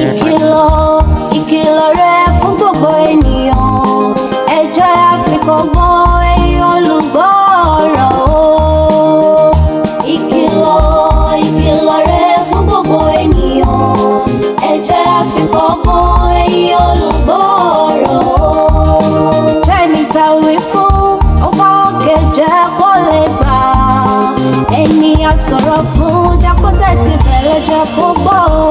Ìkìlọ̀, ìkìlọ̀ rẹ fún gbogbo ènìyàn. Ẹ jẹ́ àfikọ́gbọ́n, ẹ̀yin olùgbọ́ ọ̀rọ̀ o. Ìkìlọ̀, ìkìlọ̀ rẹ fún gbogbo ènìyàn. Ẹ jẹ́ àfikọ́gbọ́n, ẹ̀yin olùgbọ́ ọ̀rọ̀ o. Tẹ́ni tá a wí fún, ọba òkè jẹ́ kó lè gbà. Ẹni a sọ̀rọ̀ fún, jẹ́ kó tẹ̀tí bẹ̀rẹ̀, jẹ́ kó gbọ́ o.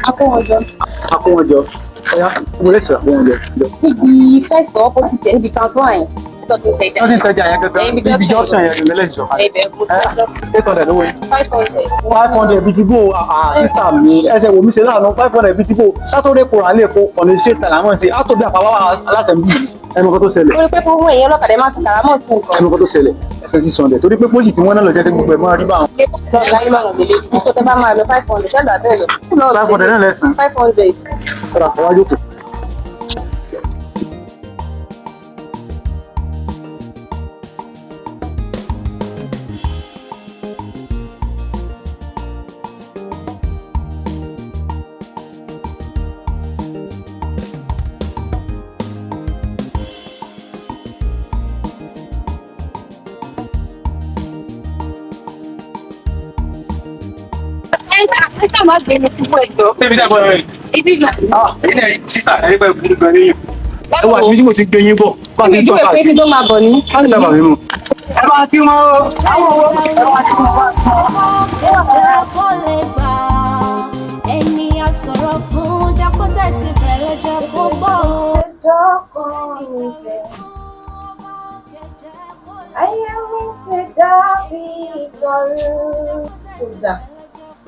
Akówọ́njọ. Akówọ́njọ, ọ̀yá, mo lè sọ akówọ́njọ. Níbi first opposite ẹ̀, níbi transformer yẹn tó ti ń tẹja. Wọ́n ti ń tẹja yẹn gangan. Níbi níbi junction yẹn gangan lẹ́yìn sọ̀kalẹ̀. Ibẹ̀ mo ti sọ. 800 lówó yín. 500. 500 bíi ti bò? Sísá mi, ẹsẹ̀ wò mí ṣe láàánú. 500 bíi ti bò? Sátọ́dẹ̀ kò rà lè kó ọ̀nà straight tàlà mọ̀ sí àtò bí àpáwá aláṣẹ bí ẹnu kan tó ṣẹlẹ̀. Mo rí pé fún ẹ̀yìn ọlọ́kadà, ẹ máa ti kàrámọ̀ sí nǹkan. Ẹnu kan tó ṣẹlẹ̀, ẹsẹ̀ 600, torí pé pósì tí wọ́n náà lọ jẹ́ kí gbogbo ẹ̀ máa rí báwọn. Ilé kọ́kọ́ láyé márùn-ún lélẹ̀ ní tó tẹ́ bá máa lọ 500 ṣẹ́gbà bẹ́ẹ̀ lọ. 500 náà lẹ́sàn. 500. Ọ̀rọ̀ àfọwájú kù. Ẹ ṣáà má gbé mi fún ẹjọ́. Débi dàgbọ́ rẹ̀. Ibi ìgbà. Ah, èyí náà sísà, ẹ̀rí pẹ́ burú gan níyìn. Ẹ wà síbi tí mo ti gbé yín bọ̀. Bá a ti ń Ìjúwe tọ́ pé kí tó máa bọ̀ ní. ẹ sábà mímú. Ẹ bá kí wọn o. Jẹ́ kó lè gbà. Ẹni a sọ̀rọ̀ fún, jẹ́ kó tẹ̀tí bẹ̀rẹ̀, jẹ́ kó gbọ́ o. Ayé mi ti dàbí ìtọ́rú. Kódà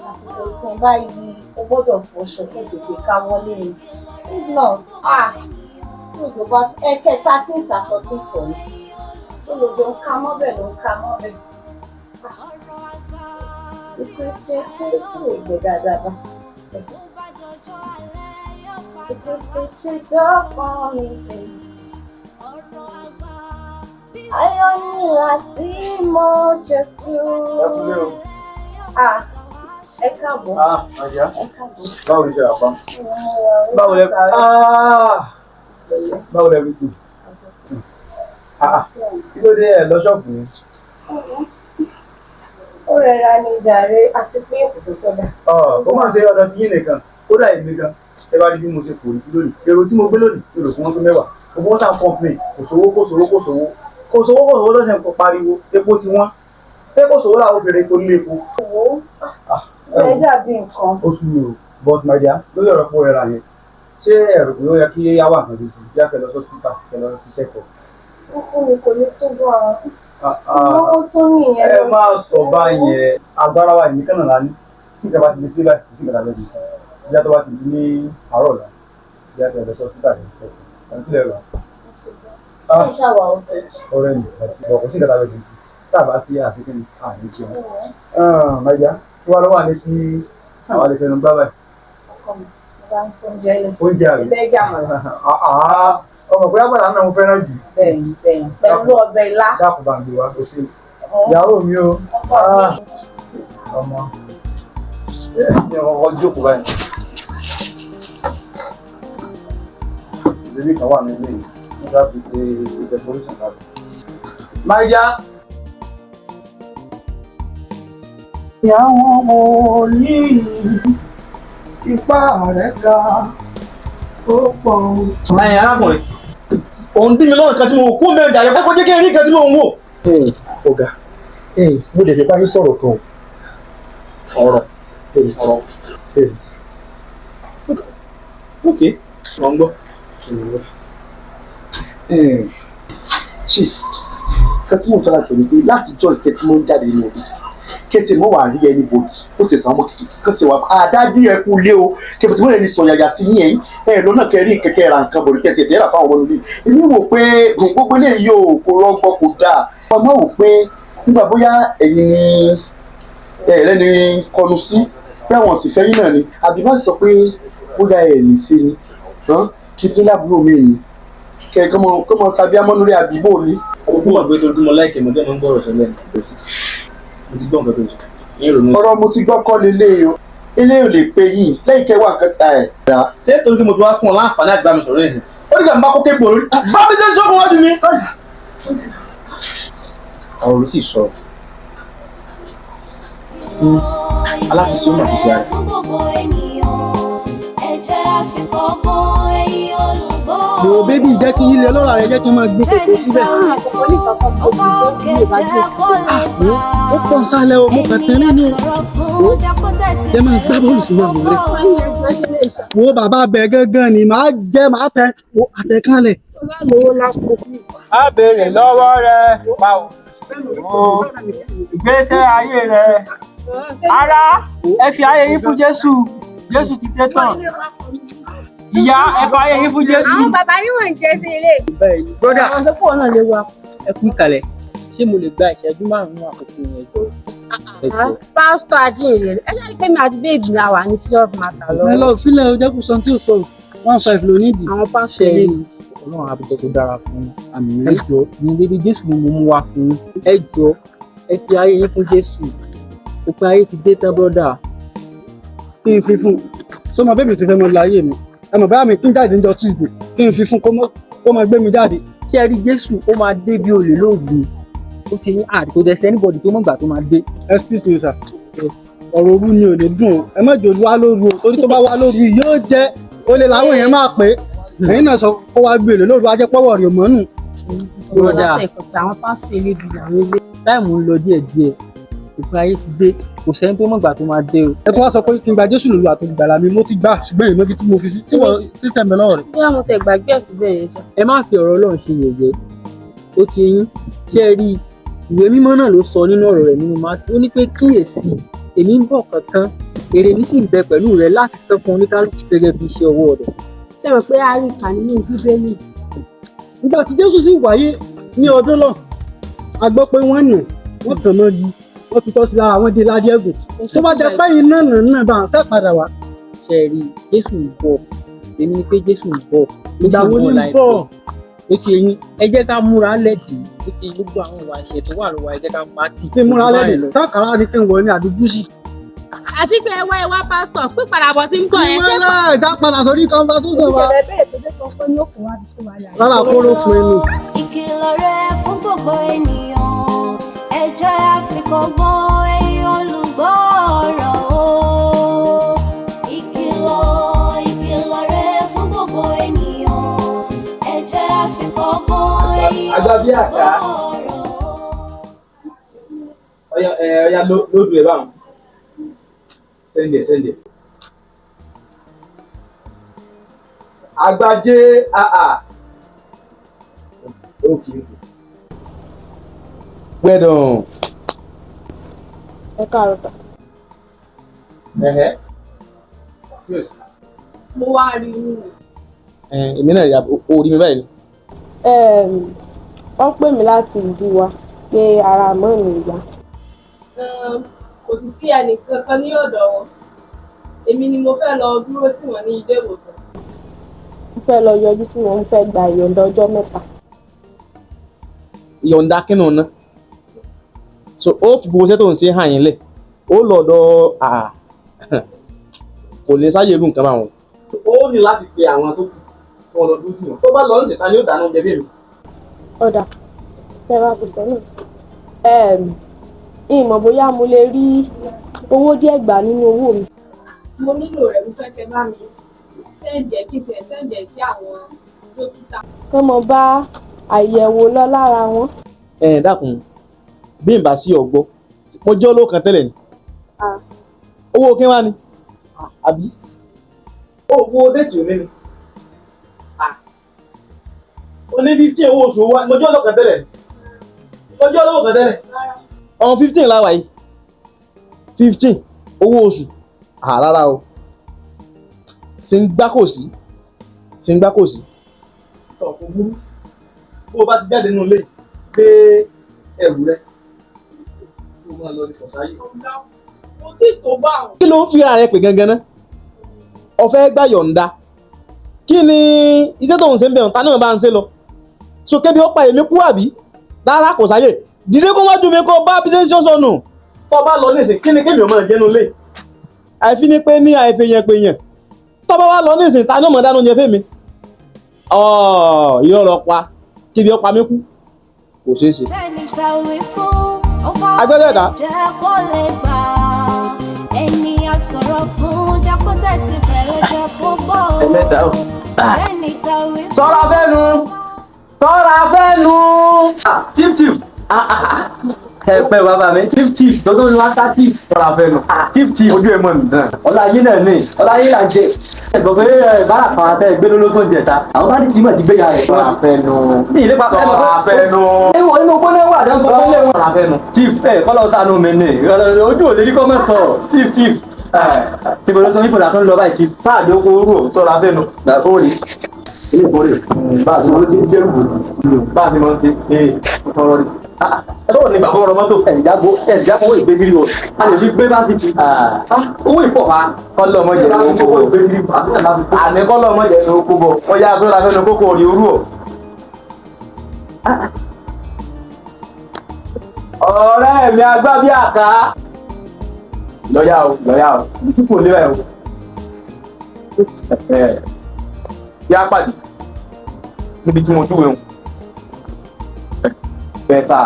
àsìkò ìsìn báyìí, o gbọ́dọ̀ fọṣọ kó tètè ká wọlé ni. If not, ah, tí òjò bá ẹ̀kẹta tí ń sàsọ tí kò ní. Tó lòjò ń ká mọ́bẹ̀ ló ń ká mọ́bẹ̀. Ìkristi tí kò gbé dáadáa bá. Ìkristi tí dọ́kan mi jẹ. Ayọ̀ ní láti mọ Jésù. Ah, ẹ káàbọ̀. Ah, àyà. Ẹ káàbọ̀. Báwo ni ṣe àpá? Báwo lẹ ah báwo lẹ fi ah kí ló dé ẹ lọ ṣọ́ọ̀bù ni? Ó rẹra ní jàre, àti pé kò tó sọ́dà. Ó máa ń ṣe ọ̀dọ̀ tí yín nìkan, kódà èmi gan. Ẹ bá rí bí mo ṣe kò rí lónìí. Èrò tí mo gbé lónìí, èrò tí wọ́n pé 10, gbogbo wọn sàn complain, kò sówó, kò sówó, kò sówó, kò sówó, kò sówó, lọ́sẹ̀ ń pariwo epo ti wọ́n. Ṣé kò sówó làwọn obìnrin epo nílé epo? Owó ẹ dàbí nǹkan. Ó sú mi o. But my dear, lórí ọ̀rọ̀ pọ̀ rẹ̀ yẹn, ṣé ẹ̀rù pé ó yẹ kí á wà nǹkan tuntun bí a fẹ́ lọ sọ́sítà kẹ́ lọ sí kẹ́kọ̀ọ́? Ó fún mi kò ní tó bọ́ àwọn. Ó tún ní ìyẹn Ẹ lọ. má sọ báyẹn. Agbára wa ní kánà lání tí ìjọba ti lè ṣe báyìí, kò sí ìgbàlá bẹ́ẹ̀ bí i tó bá ti di ní àárọ̀ ọ̀la, bí a fẹ́ lọ sọ́sítà kẹ́kọ̀ọ́ ẹ̀ ń sílẹ̀ rà. Ó ṣàwà ọ̀fẹ́. Ọ̀rẹ́ mi àti ọkọ̀ sí ìgbàlá bẹ́ẹ̀ bí tá a bá sí àfikún àní jẹun. Màjá kí wàá lọ́wọ́ àlẹ́ tí àwọn àlẹ́ fẹnu gbá báyìí? Ọkọ mi, mo bá ń fún oúnjẹ lẹ. Oúnjẹ àrè. Ibẹ̀ jà mọ̀. Ọmọ pé àgbàlá náà mo fẹ́ràn jù. Bẹ́ẹ̀ni bẹ́ẹ̀ni. Pẹ̀lú ọbẹ̀ ilá. Dákun, bá ń gbé wá, o ṣe ìyàwó mi o. Ọkọ mi. Ọmọ ẹ ọkọ jókòó báyìí. Ìdílé kan wà nílé yìí nígbà fi ṣe decoration tàbí. Máyá. Àwọn wòlíì, ipá rẹ̀ ga, ó pọ̀ o. Ẹ̀yin arákùnrin. Òun dín mi lọ́wọ́ nǹkan tí mo wò kó mẹ́rin dàrẹ́ kókó jẹ́ kí n rí nǹkan tí mo ń wò. Ọ̀gá, mo lè fẹ́ bá yín sọ̀rọ̀ kan o. Ọ̀rọ̀ ọ̀rọ̀. Ok, wọ́n ń gbọ́. Chief, nǹkan tí mo tọ́ra jọ ni pé látijọ́ ìtẹ́ tí mo ń jáde nínú òbí kẹ́tì mọ́ wà rí ẹni bòdì ó ti sàn ọmọ kékeré kan ti wà àdábí ẹ kú lé o kẹ́tì mọ́ ẹni sọ yàyà sí yín ẹ̀yìn ẹ̀ lọ́nà kẹrí kẹ̀kẹ́ ra nǹkan bòdì kẹ́tì ẹ̀fẹ́ rà fáwọn ọmọ nílé. Èmi wò pé gbogbo eléyìí o kò rọgbọ kò dáa. Ọmọ wò pé nígbà bóyá ẹ̀yin ni ẹ̀rẹ́ ni kọnu sí pé àwọn sì fẹ́ yín náà ni àbí má sọ pé bóyá ẹ̀ ní sí ni kí fún lábúrò mi ni kẹ́ kọ́mọ sábíàmọ́ lórí àbíbò ni. Ogún ọ̀gbẹ́ tó dúnmọ́ láìkè mọ́tẹ́ mọ́ ń gbọ́rọ̀ sọ́lẹ̀ mo ti gbọ́ nǹkan tó sọ ní ìrònú. Ọ̀rọ̀ mo ti gbọ́ kọ́ lélẹ̀ o eléyìí ò lè pe yín lẹ́yìn kẹwàá nǹkan tí ẹ̀ dá. Ṣé torí mo ti wá fún ọ láǹfààní àti bá mi sọ̀rọ̀ nísìn ó dìgbà bá kó kébù lórí bá mi ṣe ń sọ́kùn wájú mi. Ọ̀rọ̀ ló sì sọ aláṣiṣẹ́ ó mà ṣiṣẹ́ rẹ̀. Wo bébì jẹ́ kí ilé ọlọ́rọ̀ rẹ jẹ́ kí n máa gbin kòkó síbẹ̀. Ó pọ̀ nsàlẹ̀ o, mo kàn tẹ́lẹ̀ ní o. Jẹ́ máa gbá bọ́ọ̀lù sínú àwọn rẹ̀. Wo bàbá bẹ̀ gángan ni màá jẹ́ màá tẹ àtẹ̀kánlẹ̀. A béèrè lọ́wọ́ rẹ báwo ìgbésẹ̀ ayé rẹ. Ará, ẹ fi ayé yín fún Jésù, Jésù ti dé tán. Ìyá, ẹ fi ayé yín fún Jésù. Àwọn bàbá ní wọ́n ń jẹ́ sí ilé. Brọ́dà, àwọn tó pọ̀ náà lè wá. Ẹ kú ìkàlẹ̀, ṣé mo lè gba ìṣẹ́jú márùn-ún àkókò yẹn jọ? Pásítọ̀ Ajínrere, ẹ ṣáà rí pé mi àti bèbí la wà ní serious matter lọ́wọ́. Ẹ lọ sílẹ̀ o, jẹ́ kó sọ tí ò sọ 15 ló nídìí. Àwọn pásítọ̀ lè ní. Ọlọ́run àbùkù tó dára fún yín. Ẹ jọ̀ọ́, ní dédé Jésù ni mo mú wá fún yín. Ẹ jọ̀ọ́, ẹ fi ayé yín fún Jésù. Òpin ayé ti dé tán, brọ́dà. Kí n fi fún sọmọ bébì ti fẹ́ mọ láyé mi. Ẹ mọ̀ báyà mi kí n jáde níjọ́ Tuesday kí n fi fún kó máa gbé mi jáde. Ṣé ẹ rí Jésù ó máa dé bí olè lóògùn? Ó ti yín àdìgbò dẹsẹ̀ anybody tó mọ̀gbà tó máa dé. Excuse me sir, ọ̀rọ̀ òru ni ò lè dùn o, ẹ má jò wá lóru o, torí tó bá wá lóru yóò jẹ́ olè làwọn èèyàn máa pè é. Ẹ̀yin náà sọ kó wá gbé olè lóru ajẹ́pọ̀wọ̀ rẹ̀ mọ́nù. Brọ́dà, táìmù ń lọ díẹ̀díẹ̀, òpin ayé ti dé, kò sẹ́ni tó mọ̀gbà tó máa dé o. Ẹ tó wá sọ pé kí n gba Jésù lòlù àtòlùgbàlà mi, mo ti gbà ṣùgbọ́n èmi tí mo fi sí tí wọ́n sí tẹ̀mí lọ́wọ́ rẹ̀. Bóyá mo tẹ̀ gbàgbé ẹ̀ síbẹ̀ yẹn ṣá. Ẹ má fi ọ̀rọ̀ Ọlọ́run ṣe yẹ̀yẹ́. Ó ti yín, ṣé ẹ rí ìwé mímọ́ náà ló sọ nínú ọ̀rọ̀ rẹ̀ nínú Mátíù, ó ní pé kíyèsí, èmi ń bọ̀ kánkán, èrè mi sì ń bẹ pẹ̀lú rẹ láti san fún oníkálùkù gẹ́gẹ́ bí iṣẹ́ ọwọ́ rẹ̀. Ṣé mọ̀ pé a rí kà nínú Bíbélì? Nígbà tí Jésù sì wáyé ní ọdún náà, a gbọ́ pé wọ́n nà wọ́n kàn mọ́ ju wọ́n fi tọ́ sí lára àwọn dé ládé ẹ̀gùn. Tó bá jẹ́ pé iná nà náà bá ń sẹ́padà wá. Ṣé ẹ rí Jésù ń bọ̀, èmi ni pé Jésù ń bọ̀. Ìgbà wo ni ń bọ̀? Ó ti yín, ẹ jẹ́ ká múra lẹ́dìí, ó ti gbogbo àwọn ìwà ẹ̀ṣẹ̀ tó wà lọ́wọ́ ẹ jẹ́ ká pa tì. Kí n múra lẹ́dìí, sákàrà ni kí n wọ̀ ní àbí gúúsì. Àti pé ẹ wá pásítọ̀ pípadàbọ̀ tí ń bọ̀ ẹ ṣé. Ìwọ́lá ìdá padà sórí conversation wa. Ìṣẹ̀lẹ̀ bẹ́ẹ̀ tó dé sọ pé ní òkú wa bí tó wà láyé. Rárá kóró fún ẹnu. Ìkìlọ̀ rẹ̀ fún gbogbo ènìyàn, ẹ jẹ́ àfikọ́gbọ́n ẹ̀yin olùgbọ́ ọ̀rọ̀ o. Ìkìlọ̀ rẹ̀ fún gbogbo ènìyàn, ẹ jẹ́ àfikọ́gbọ́n ẹ̀yin olùgbọ́ ọ̀rọ̀ o. Ọya lóòdù ẹ̀ báwọn. Sẹ́ndì ẹ̀ sẹ́ndì ẹ̀. Agbájé àà. Okay. Well done. Ẹ káàárọ̀ sà. Ẹ̀hẹ́. Serious. Mo wá rí i. Èmi náà yà orí mi báyìí. Wọ́n pè mí láti ìlú wa pé ara mọ́ mi ìyá. Kò sì sí ẹnì kankan ní ọ̀dọ̀ wọn, èmi ni mo fẹ́ lọ dúró tì wọ́n ní ilé ìwòsàn. Mo fẹ́ lọ yọjú sí wọn, mo fẹ́ gba ìyọ̀ǹda ọjọ́ mẹ́ta. Ìyọ̀ǹda kínú ná. So ó fi gbogbo iṣẹ́ tó ń ṣe hàn yín lẹ̀, ó lọ́dọ̀ kò lè sáyé irú nǹkan báwọn. Ó ní láti pe àwọn tó kù kí wọ́n lọ dúró tì wọ́n. Tó bá lọ ń ṣètà ni ó dáná oúnjẹ bí èmi. Ọ̀dà, tẹ́ bá ti sọ náà. Ìmọ̀ bóyá mo lè rí owó díẹ̀ gbà nínú owó mi. Mo nílò rẹ̀, mo fẹ́ kẹ́ bá mi sẹ́ǹdì ẹ̀ kí n sì sẹ́ǹdì ẹ̀ sí àwọn dókítà kán mọ bá àyẹ̀wò lọ lára wọn. Ẹ dákun, bí n bá sí ọgbọ, mo jẹ́ olówó kan tẹ́lẹ̀ ni. Owó kí wá ni àbí owó déètì òní ni oní 15 owó oṣù wa. Mo jẹ́ olówó kan tẹ́lẹ̀ ni, mo jẹ́ olówó kan tẹ́lẹ̀. Ọ̀hún 15 la wà yìí, 15 owó oṣù. Rárá o, ṣe ń gbá kò sí, ṣe ń gbá kò sí. Tọ̀ kò burú, bó o bá ti jáde nínú ilé, gbé ẹrù rẹ kó o máa lọ ní kọ̀sáyé. Kò tí tó bá wọn. Kí ló ń fi ara rẹ pè gangan ná? Ọ̀fẹ́ gbà yọ̀ǹda, kí ni iṣẹ́ tó ń ṣe ń bẹ̀rùn ta náà bá ń ṣe lọ so kébi ó pa èmi kú àbí? Rárá, kò sáyè. Dìde kó wájú mi, kó bá bí ṣe ń ṣọ́sọ nù. Tó bá lọ nísìn, kí ni kébi ọmọ ìjẹnu lé àìfi ni pé ní àìfihàn pé yẹn tó bá wá lọ nísìn, ta ní ọmọ dáná oúnjẹ fẹ́mi? Irọ́ lọ pa, kébi ó pa mí kú, kò ṣeé ṣe. Ẹni tá a wí fún ó bá Agbẹ́dẹ́ ẹ̀dá. jẹ́ kó lè gbà. Ẹni a sọ̀rọ̀ fún jẹ́ kó tẹ̀tí bẹ̀rẹ̀, jẹ́ kó gbọ́. Ẹlẹ́dàá o. Ẹni tá a wí fún. Sọ́ra fẹ́nu, sọ́ra fẹ́nu. Chief, chief, ẹ pẹ́ bàbá mi, chief, chief lọ́sọ̀ ní wọ́n ká chief. Sọ́ra fẹ́nu. Chief, chief. Ojú ẹ̀ mọ̀ nìkan. Ọlá ayé náà ní ọlá ayé là ń jẹ. Ẹ gbọ́ pé bára kan abẹ́ gbé lólógún jẹta, àwọn bá ní tìmọ̀ ti gbé ya rẹ̀. Sọ́ra fẹ́nu. Ní ilé pa Sọ́ra fẹ́nu. Ewu inú gbóná wà dán fún ọlẹ́ wọn. Sọ́ra fẹ́nu. Chief, ẹ kọ́lọ́ sànú mi ní ojú ò lè rí kọ́ mọ́ sọ, chief, chief. Tí mo lọ sọ ipò làtọ́ ń lọ báyìí, chief. Sáà ló kó rú ò, sọ́ra fẹ́nu. Ó rí ilé ìkórè bá a ti mọ lójú dẹ́rù bò. Bá a ti mọ̀ ń ṣe ee tọrọ rí. Ẹ tọrọ ní bàbá ọ̀rọ̀ mọ́tò. Ẹ̀ẹ́dìjágbó owó ìgbésírí o, a lè fi gbé bá ti tu. Owó ìpọ̀ fa. Kọ́lọ́ mọ̀ jẹ́ ló kó bọ̀. Àní kọ́lọ́ mọ̀ jẹ́ ló kó bọ̀. Wọ́n yá sọ́ra fẹ́nu kókó rí orú ọ̀. Ọ̀rẹ́ mi agbá bí àká. Lọ́yà o, lọ́yà o, tí kò lé báyìí o. Yá pàdé níbi tí mo júwe o. Bẹ́ẹ̀ta.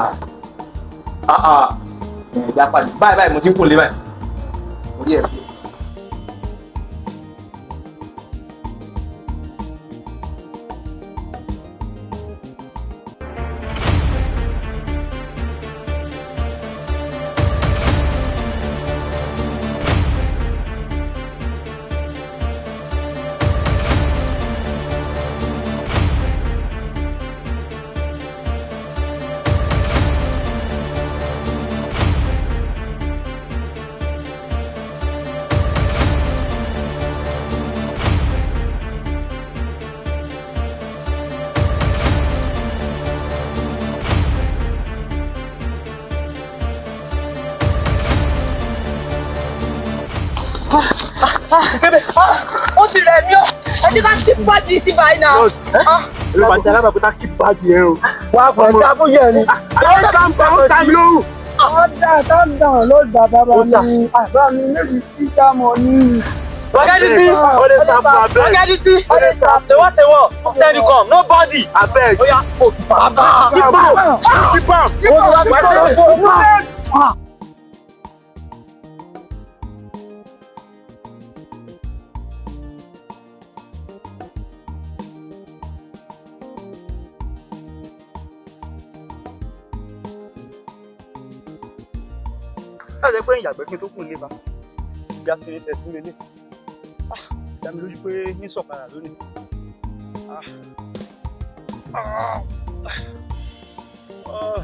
Yá pàdé. Báyìí báyìí mo ti ń kò lé báyìí. Orí ẹ̀ fi. Ó ti rẹ̀ mí o, ẹ jẹ́ ká skip báàgì sí báyìí náà. Olùbàdàn alábàápẹ́ skip báàgì yẹn o. Wà á kọ̀ ọ́ fún yẹn ni. Àwọn kan bá ń ta mi lóhùn. Ọ̀dà calm down ló gbà bàbá mi. Bàbá mi méjì sí jámọ̀ ní. Ọ̀gẹ́dìtì! Ọ̀gẹ́dìtì! Ṣèwọ́ ṣèwọ́! Send you come, nobody! Abeg. Oya, bàbá! Keep am. Keep am. Keep am. Láti pé ìyàgbẹ́ kí n tó kù nílé bá ìgbà tí ní sẹ̀sìn lélẹ̀ dá mi lójú pé ní sọ̀kadà lónìí. Ah. Ah. Ah.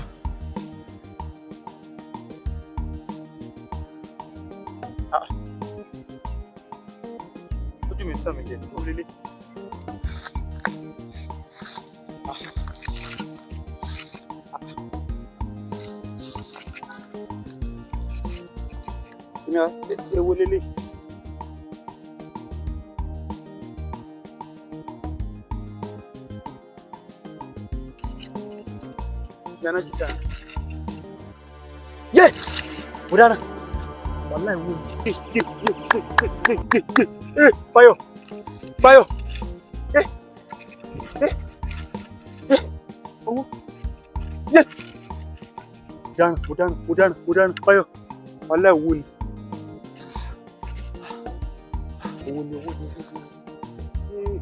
Ah. Ojú mi tàn mí jẹ ó lélẹ̀. Ah. Èmi á ewo lélẹ̀. Yana jìkà. Yé! Mo dára. Wàláì wo ni. Yé yé yé yé yé yé yé. Ẹ Báyọ̀! Báyọ̀! Ẹ ẹ ẹ owó. Yé! Mo dára, mo dára, mo dára, mo dára. Báyọ̀! Wàláì wo ni. Owó ni, owó ni, owó ni. Ee!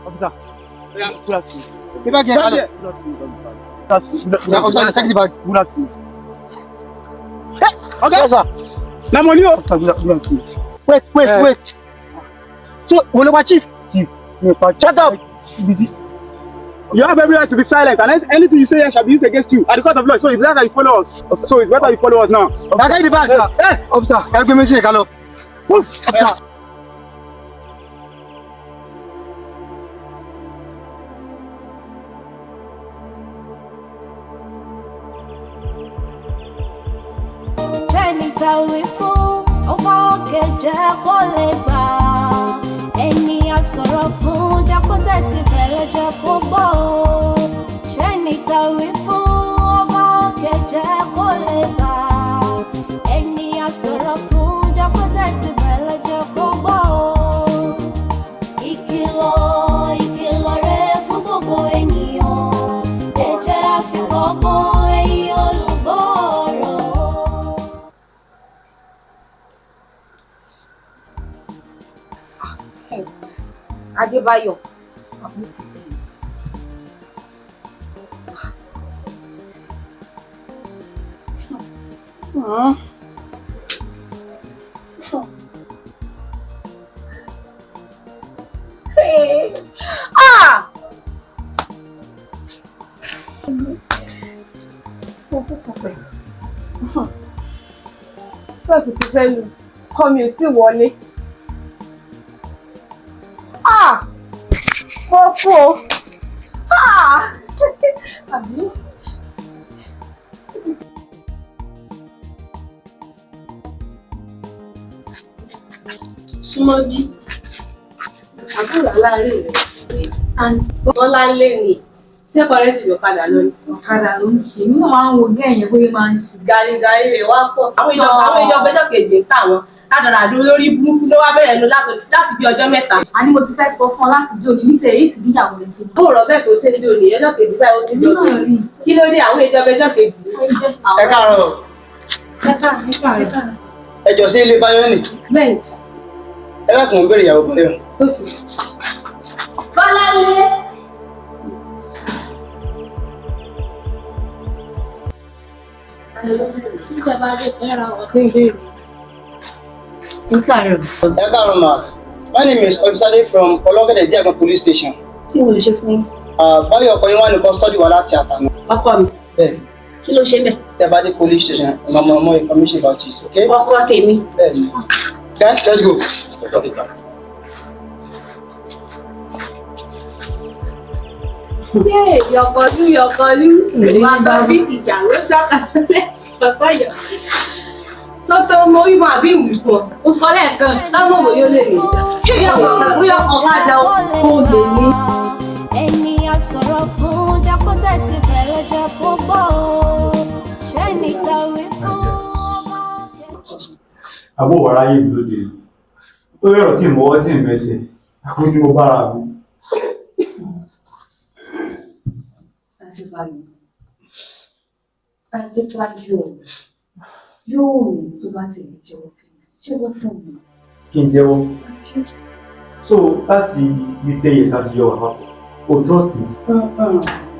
Officer. Gbé báàgì yẹn kalẹ̀. Yeah, officer, check the bag. Okay. Yes, sir. Na money o. Wait, wait, wait. So, wo ló pa chief? Shut up. You have every right to be silent, and anything you say here shall be used against you at the court of law. So it's better you follow us. So it's better you follow us now. Carry the bag. Hey, officer, ẹ gbé méjì ká lọ. Officer. Tẹ́ni tá wí fún ọba òkè jẹ́ kó lè gbà. Ẹni a sọ̀rọ̀ fún jẹ́ kó tẹ̀tí bẹ̀rẹ̀ jẹ́ kó gbọ́ o. Ṣẹ́ni tá wí fún ọba òkè jẹ́ kó lè gbà. Ẹni a sọ̀rọ̀ fún jẹ́ kó tẹ̀tí bẹ̀rẹ̀ jẹ́ kó gbọ́ o. Ìkìlọ̀ ìkìlọ̀ rẹ̀ fún gbogbo ènìyàn. Ẹ jẹ́ àfikọ́gbọ́n ẹ̀yin olùgbọ́ ọ̀rọ̀. Adébáyọ̀ àbí ti di. Hey. Ah! 12 ti fẹ́ lù, kọ́ mi ò tí wọlé. Ah! Mo kú o. Ah! Àbí? Súnmọ́ bí àbúrò aláàárẹ̀ rẹ̀ Bọ́lá lé ní sẹ́kọ̀ọ́ rẹ̀ sì lọ́kadà lọ ni. Ọ̀kadà ló ń ṣe mí, wọ́n máa ń wo gẹ́yìn bóyá máa ń ṣe Gàrígàrí rẹ̀ wá pọ̀. Àwọn ìjọba ẹjọ́ kejì ń tà wọ́n ládàrá lórí burúkú ló wá bẹ̀rẹ̀ lọ láti bí ọjọ́ mẹ́ta. A ní mo ti fẹ́ sọ fún ọ láti jó ni nítorí èyí ti bí ìyàwó rẹ̀ ti mú. Ó rọ̀ bẹ́ẹ̀ tó ṣe níbi òní ẹjọ́ kejì báyìí ó ti bí ọjọ́ kejì. Kí ló dé àwọn ìjọba ẹjọ́ kejì? Ẹ káàárọ̀. Ẹ jọ sí ilé Báyọ̀ nì. Bẹ́ẹ̀ni. Ẹ dákun, mo ń béèrè ìyàwó Báyọ̀. Bọ́láńlé. Ẹ káàárọ̀ ma. My name is Officer Ade from Ologede Diagon Police Station. Kí ni mo lè ṣe fún yín? Báyọ̀ ọkọ yín wà ní custody wa láti àtàná. Ọkọ mi. Bẹ́ẹ̀ni. Kí ló ṣe ń bẹ̀? Tẹ́ bá dé police station, ẹ máa mọ more information about it, okay? Ọkọ tèmi. Bẹ́ẹ̀ni. Guys, let's go. Yé yọkọlú yọkọlú wà bá bí ìjà ló ṣàkàṣẹlẹ̀ yọkọyọ. Sọ́tọ̀ mo rí mọ àbí ìwì fún ọ. Ó fọ́ lẹ́ẹ̀kan táwọn òwe yóò lè rìn. Ṣé bóyá ọ̀kadà kò lè ní? Ẹni a sọ̀rọ̀ fún jẹ́ kó tẹ̀tí bẹ̀rẹ̀ jẹ́ kó gbọ́ o. Ṣẹ́ni tá wí fún ọba òkè. Àbó wàrà yé mi lóde. Ó yọ̀rọ̀ tí mo wọ́ tí ń mẹsẹ̀, àkó tí mo bára mi. Adébáyọ̀ Adébáyọ̀ yóò rò tó bá ti lè jẹ́wọ́ fún mi, jẹ́wọ́ fún mi. Kí n jẹ́wọ́. So láti bí 10 years láti yọ wà papọ̀, o trust me.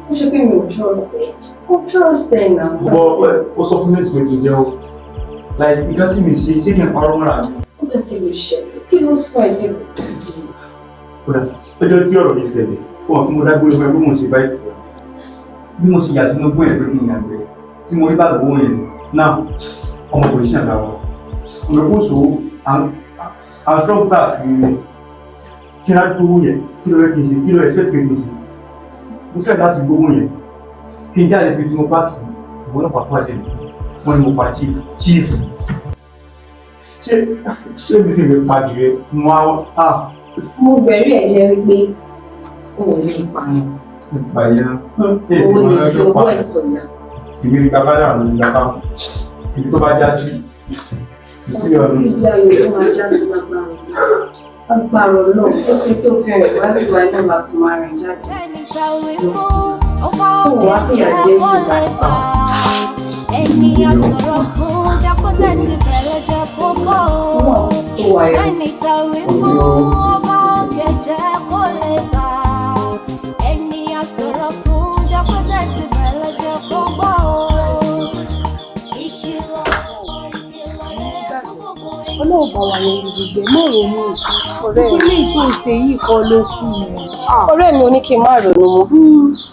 Ó ṣe pé mi ò trust ẹ, ó trust ẹ náà. Bọ́ ó sọ fún mi pé kí n jẹ́wọ́. Like nǹkan tí mi ṣe, ṣé kí n parọ́ mọ́ra mi? Ó jẹ́ kí ló ṣẹlẹ̀, kí ló sọ èdè Kódà lọ́jọ́ tí ọ̀rọ̀ yìí ṣẹlẹ̀, ó wà fún mo dágbére fún ẹ pé mò ń ṣe báyìí. Bí mo ṣe yà sínú gbọ́n ẹ̀ pé kí n yàgbẹ́, tí mo rí báàgì owó yẹn náà, ọmọkùnrin ṣì àgbà wọn. Ọmọ kò sówó, à ń ṣọ́ọ̀bù káàkiri rẹ̀. Kí n gbówó yẹn, kí ló yẹ kí n ṣe, kí ló expect kí n ṣe. Mo fẹ́ láti gbówó yẹn, kí n jáde síbi tí mo pààkì sí, ìwọ náà pàpà jẹ wọ́n ní mo pa chief chief. Ṣé ṣé mi sì lè pa jù rẹ? Mo á Mo bẹ̀rù ẹ̀ jẹ́ wípé o ò lè pààyàn. Bàyá. O lè fi owó ẹ̀ sọ̀yà. Èmi ti gba kádàrá, mo ti gba káwọn. Ibi tó bá já sí, Ibi ayọ̀ ló máa já sí lágbára Ọlọ́run. Agbára Ọlọ́run ó fi tó fi rìn wá bí wàá náà máa fi máa rìn jáde. Ọba òkè jẹ́ kó lè gbà. Ènìyàn sọ̀rọ̀ fún jákòtẹ́ ti bẹ̀rẹ̀ jẹ́ kó gbọ́ o. Sẹ́ni tàwí fún ọba òkè jẹ́ kó lè gbà. Ènìyàn sọ̀rọ̀ fún jákòtẹ́ ti bẹ̀rẹ̀ jẹ́ kó gbọ́ o. Ìkìlọ̀ ìkìlọ̀ rẹ̀ fún gbogbo Ọlọ́run bá wa yan gbogbo ẹ̀ mọ́ ronú Ọ̀rẹ́ mi. ilé tó ń ṣe yìí kọ́ ló kù. Ọ̀rẹ́ mi ò ní kí n má ronú mọ́.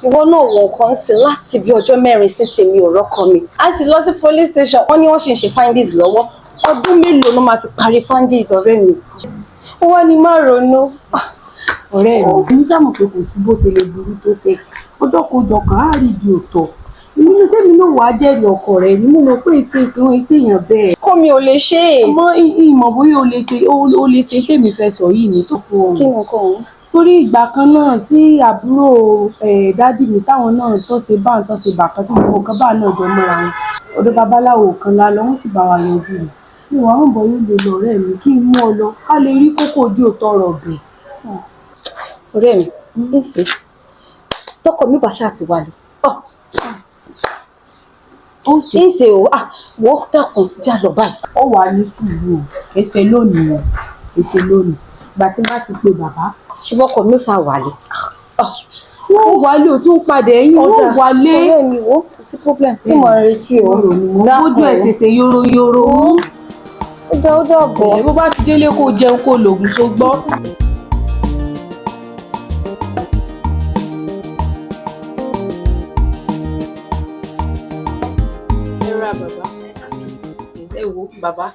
Ìwọ náà wọ nǹkan sí láti bí ọjọ́ mẹ́rin sísè mi ò rọ́kọ mi. A sì lọ sí police station, wọ́n ní wọ́n ṣì ń ṣe findings lọ́wọ́. Ọdún mélòó ló máa fi parí findings ọ̀rẹ́ mi? Ó wá ní má ronú. Ọ̀rẹ́ mi èmi sàmọ̀ pé kò sí bó ṣe lè burú tó ṣe ọjọ́kọjọ kan á rí ibi òtọ̀ èmi ní tèmi náà wàá jẹ́rìí ọkọ rẹ̀ ni mo mọ̀ pé èsì ìpín etí èèyàn bẹ́ẹ̀. Kó mi ò lè ṣe é. Àmọ́ ìmọ̀ bóyá o lè ṣe o lè ṣe tèmi fẹ́ sọ yìí ní tó fún ọ. Kí ni nǹkan òun? Torí ìgbà kan náà tí àbúrò dádì mi táwọn náà tó ṣe bá tó ṣe bàkan tí gbogbo nǹkan bá náà jọ mọ́ra wọn ọ̀dọ̀ babaláwo kan la lọ wọ́n sì bá wa yanjú rẹ̀ mi wàá ń bọ̀ yóò lè lọ ọ̀rẹ́ mi kí n mú ọ lọ ká lè rí kókó ojú òótọ́ ọ̀rọ̀ bẹ̀. Ọ̀rẹ́ mi, ń ṣe tọkọ mi bá ṣáà ti wà lọ. Ń ṣe o, wo dákun já lọ báyìí. Ó wà ní sùúrù o, èsè lónìí o, èsè lónìí. Ìgbà tí bá ti pe bàbá. Ṣé bọ́kọ mi ó sá wálé? Wọ́n wálé o tún padà ẹ̀yìn, wọ́n wálé. Ọ̀rẹ́ mi wo, kò sí problem. Mo mọ̀ retí o. Bójú ẹ̀ ṣèṣe yóróyóró. Ó dá ó dàbọ̀. Bó bá ti délé kó jẹun kó lògùn tó gbọ́. Ẹ ra bàbá, ẹ wo bàbá,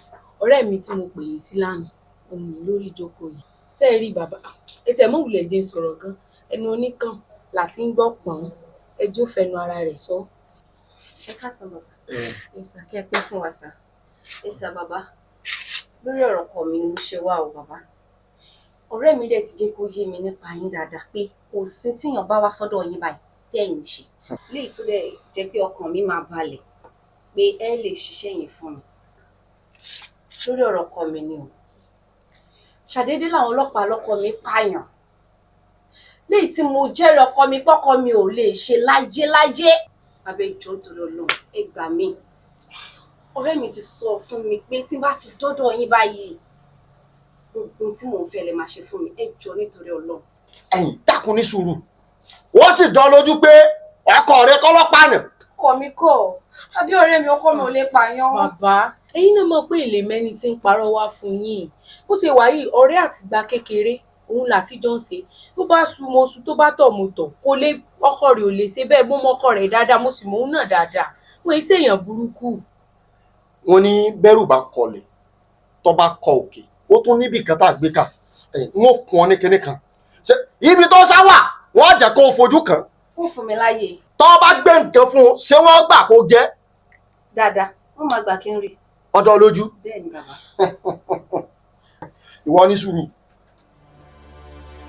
ọ̀rẹ́ mi tí mo pè yín sí lánàá òun ní lórí ìjókòó yìí. Ṣé ẹ rí bàbá, ètò ẹ̀ mọ̀ wulẹ̀ jẹ́ ń sọ̀rọ̀ gan, ẹnu oníkàn láti ń gbọ́ pọ̀n, ẹjọ́ fẹnu ara rẹ̀ sọ. Ẹ káàsán bàbá. Ẹ sà kí ẹ pẹ́ fún wa sà. Ẹ sà bàbá, lórí ọ̀rọ̀ ọkọ mi ni mo ṣe wá o bàbá. Ọ̀rẹ́ mi dẹ̀ ti jẹ́ kó yé mi nípa yín dáadáa pé kò sí tíyàn bá wá sọ́dọ̀ yín báyìí tẹ́yìn ṣe. Léyìí tó dẹ̀ jẹ́ pé ọkàn mi máa balẹ̀ pé ẹ lè ṣiṣẹ́ yẹn fún mi. Lórí ọ̀rọ̀ ọkọ mi ni o. Ṣàdédé làwọn ọlọ́pàá lọ́kọ mi pààyàn. Léyìí tí mo jẹ́rìí ọkọ mi pọ́kọ mi ò lè ṣe láyé láyé. Bàbá ìjọ torí Ọlọ́run ẹ gbà mí. Ọ̀rẹ́ mi ti sọ fún mi pé tí n bá ti dọ́dọ̀ yín báyìí gbogbo tí mò ń fẹ́ lè máa ṣe fún mi, ẹ jọ nítorí Ọlọ́run. Ẹ̀yin dákun ní sùúrù, wọ́n sì dán lójú pé ọkọ rẹ kọ́ ló pààyàn. Ọkọ mi kọ́, àbí ọ̀rẹ́ mi ọkọ mi ò lè pààyàn. Bàbá, ẹ̀yin náà mọ̀ pé èlé mẹ́ni tí ń parọ́ wá fún yín. Bó ṣe wà yìí, ọ̀rẹ́ àtìgbà kékeré òun làtijọ́ ń ṣe. Tó bá su mo su, tó bá tọ̀ mo tọ̀, kò lè ọkọ rẹ̀ ò lè ṣe bẹ́ẹ̀. Mo mọ ọkọ rẹ̀ dáadáa, mo sì mọ òun náà dáadáa. Wọ́n ṣe èèyàn burúkú. Wọ́n ní bẹ́rù bá kọlẹ̀ tó bá kọ òkè, ó tún níbì kan tá a gbé kà, wọ́n fún ọ ní kinní kan. Ṣé ibi tó sá wà wọ́n jẹ́ kó o fojú kàn? Ó fún mi láyè. Tó bá gbé nǹkan fún un, ṣé wọ́n gbà kó jẹ́? Dáadáa, wọ́n máa gbà kí n rí. Ọ̀dọ̀ lójú. Bẹ́ẹ̀ ni bàbá. Ìwọ ní sùúrù.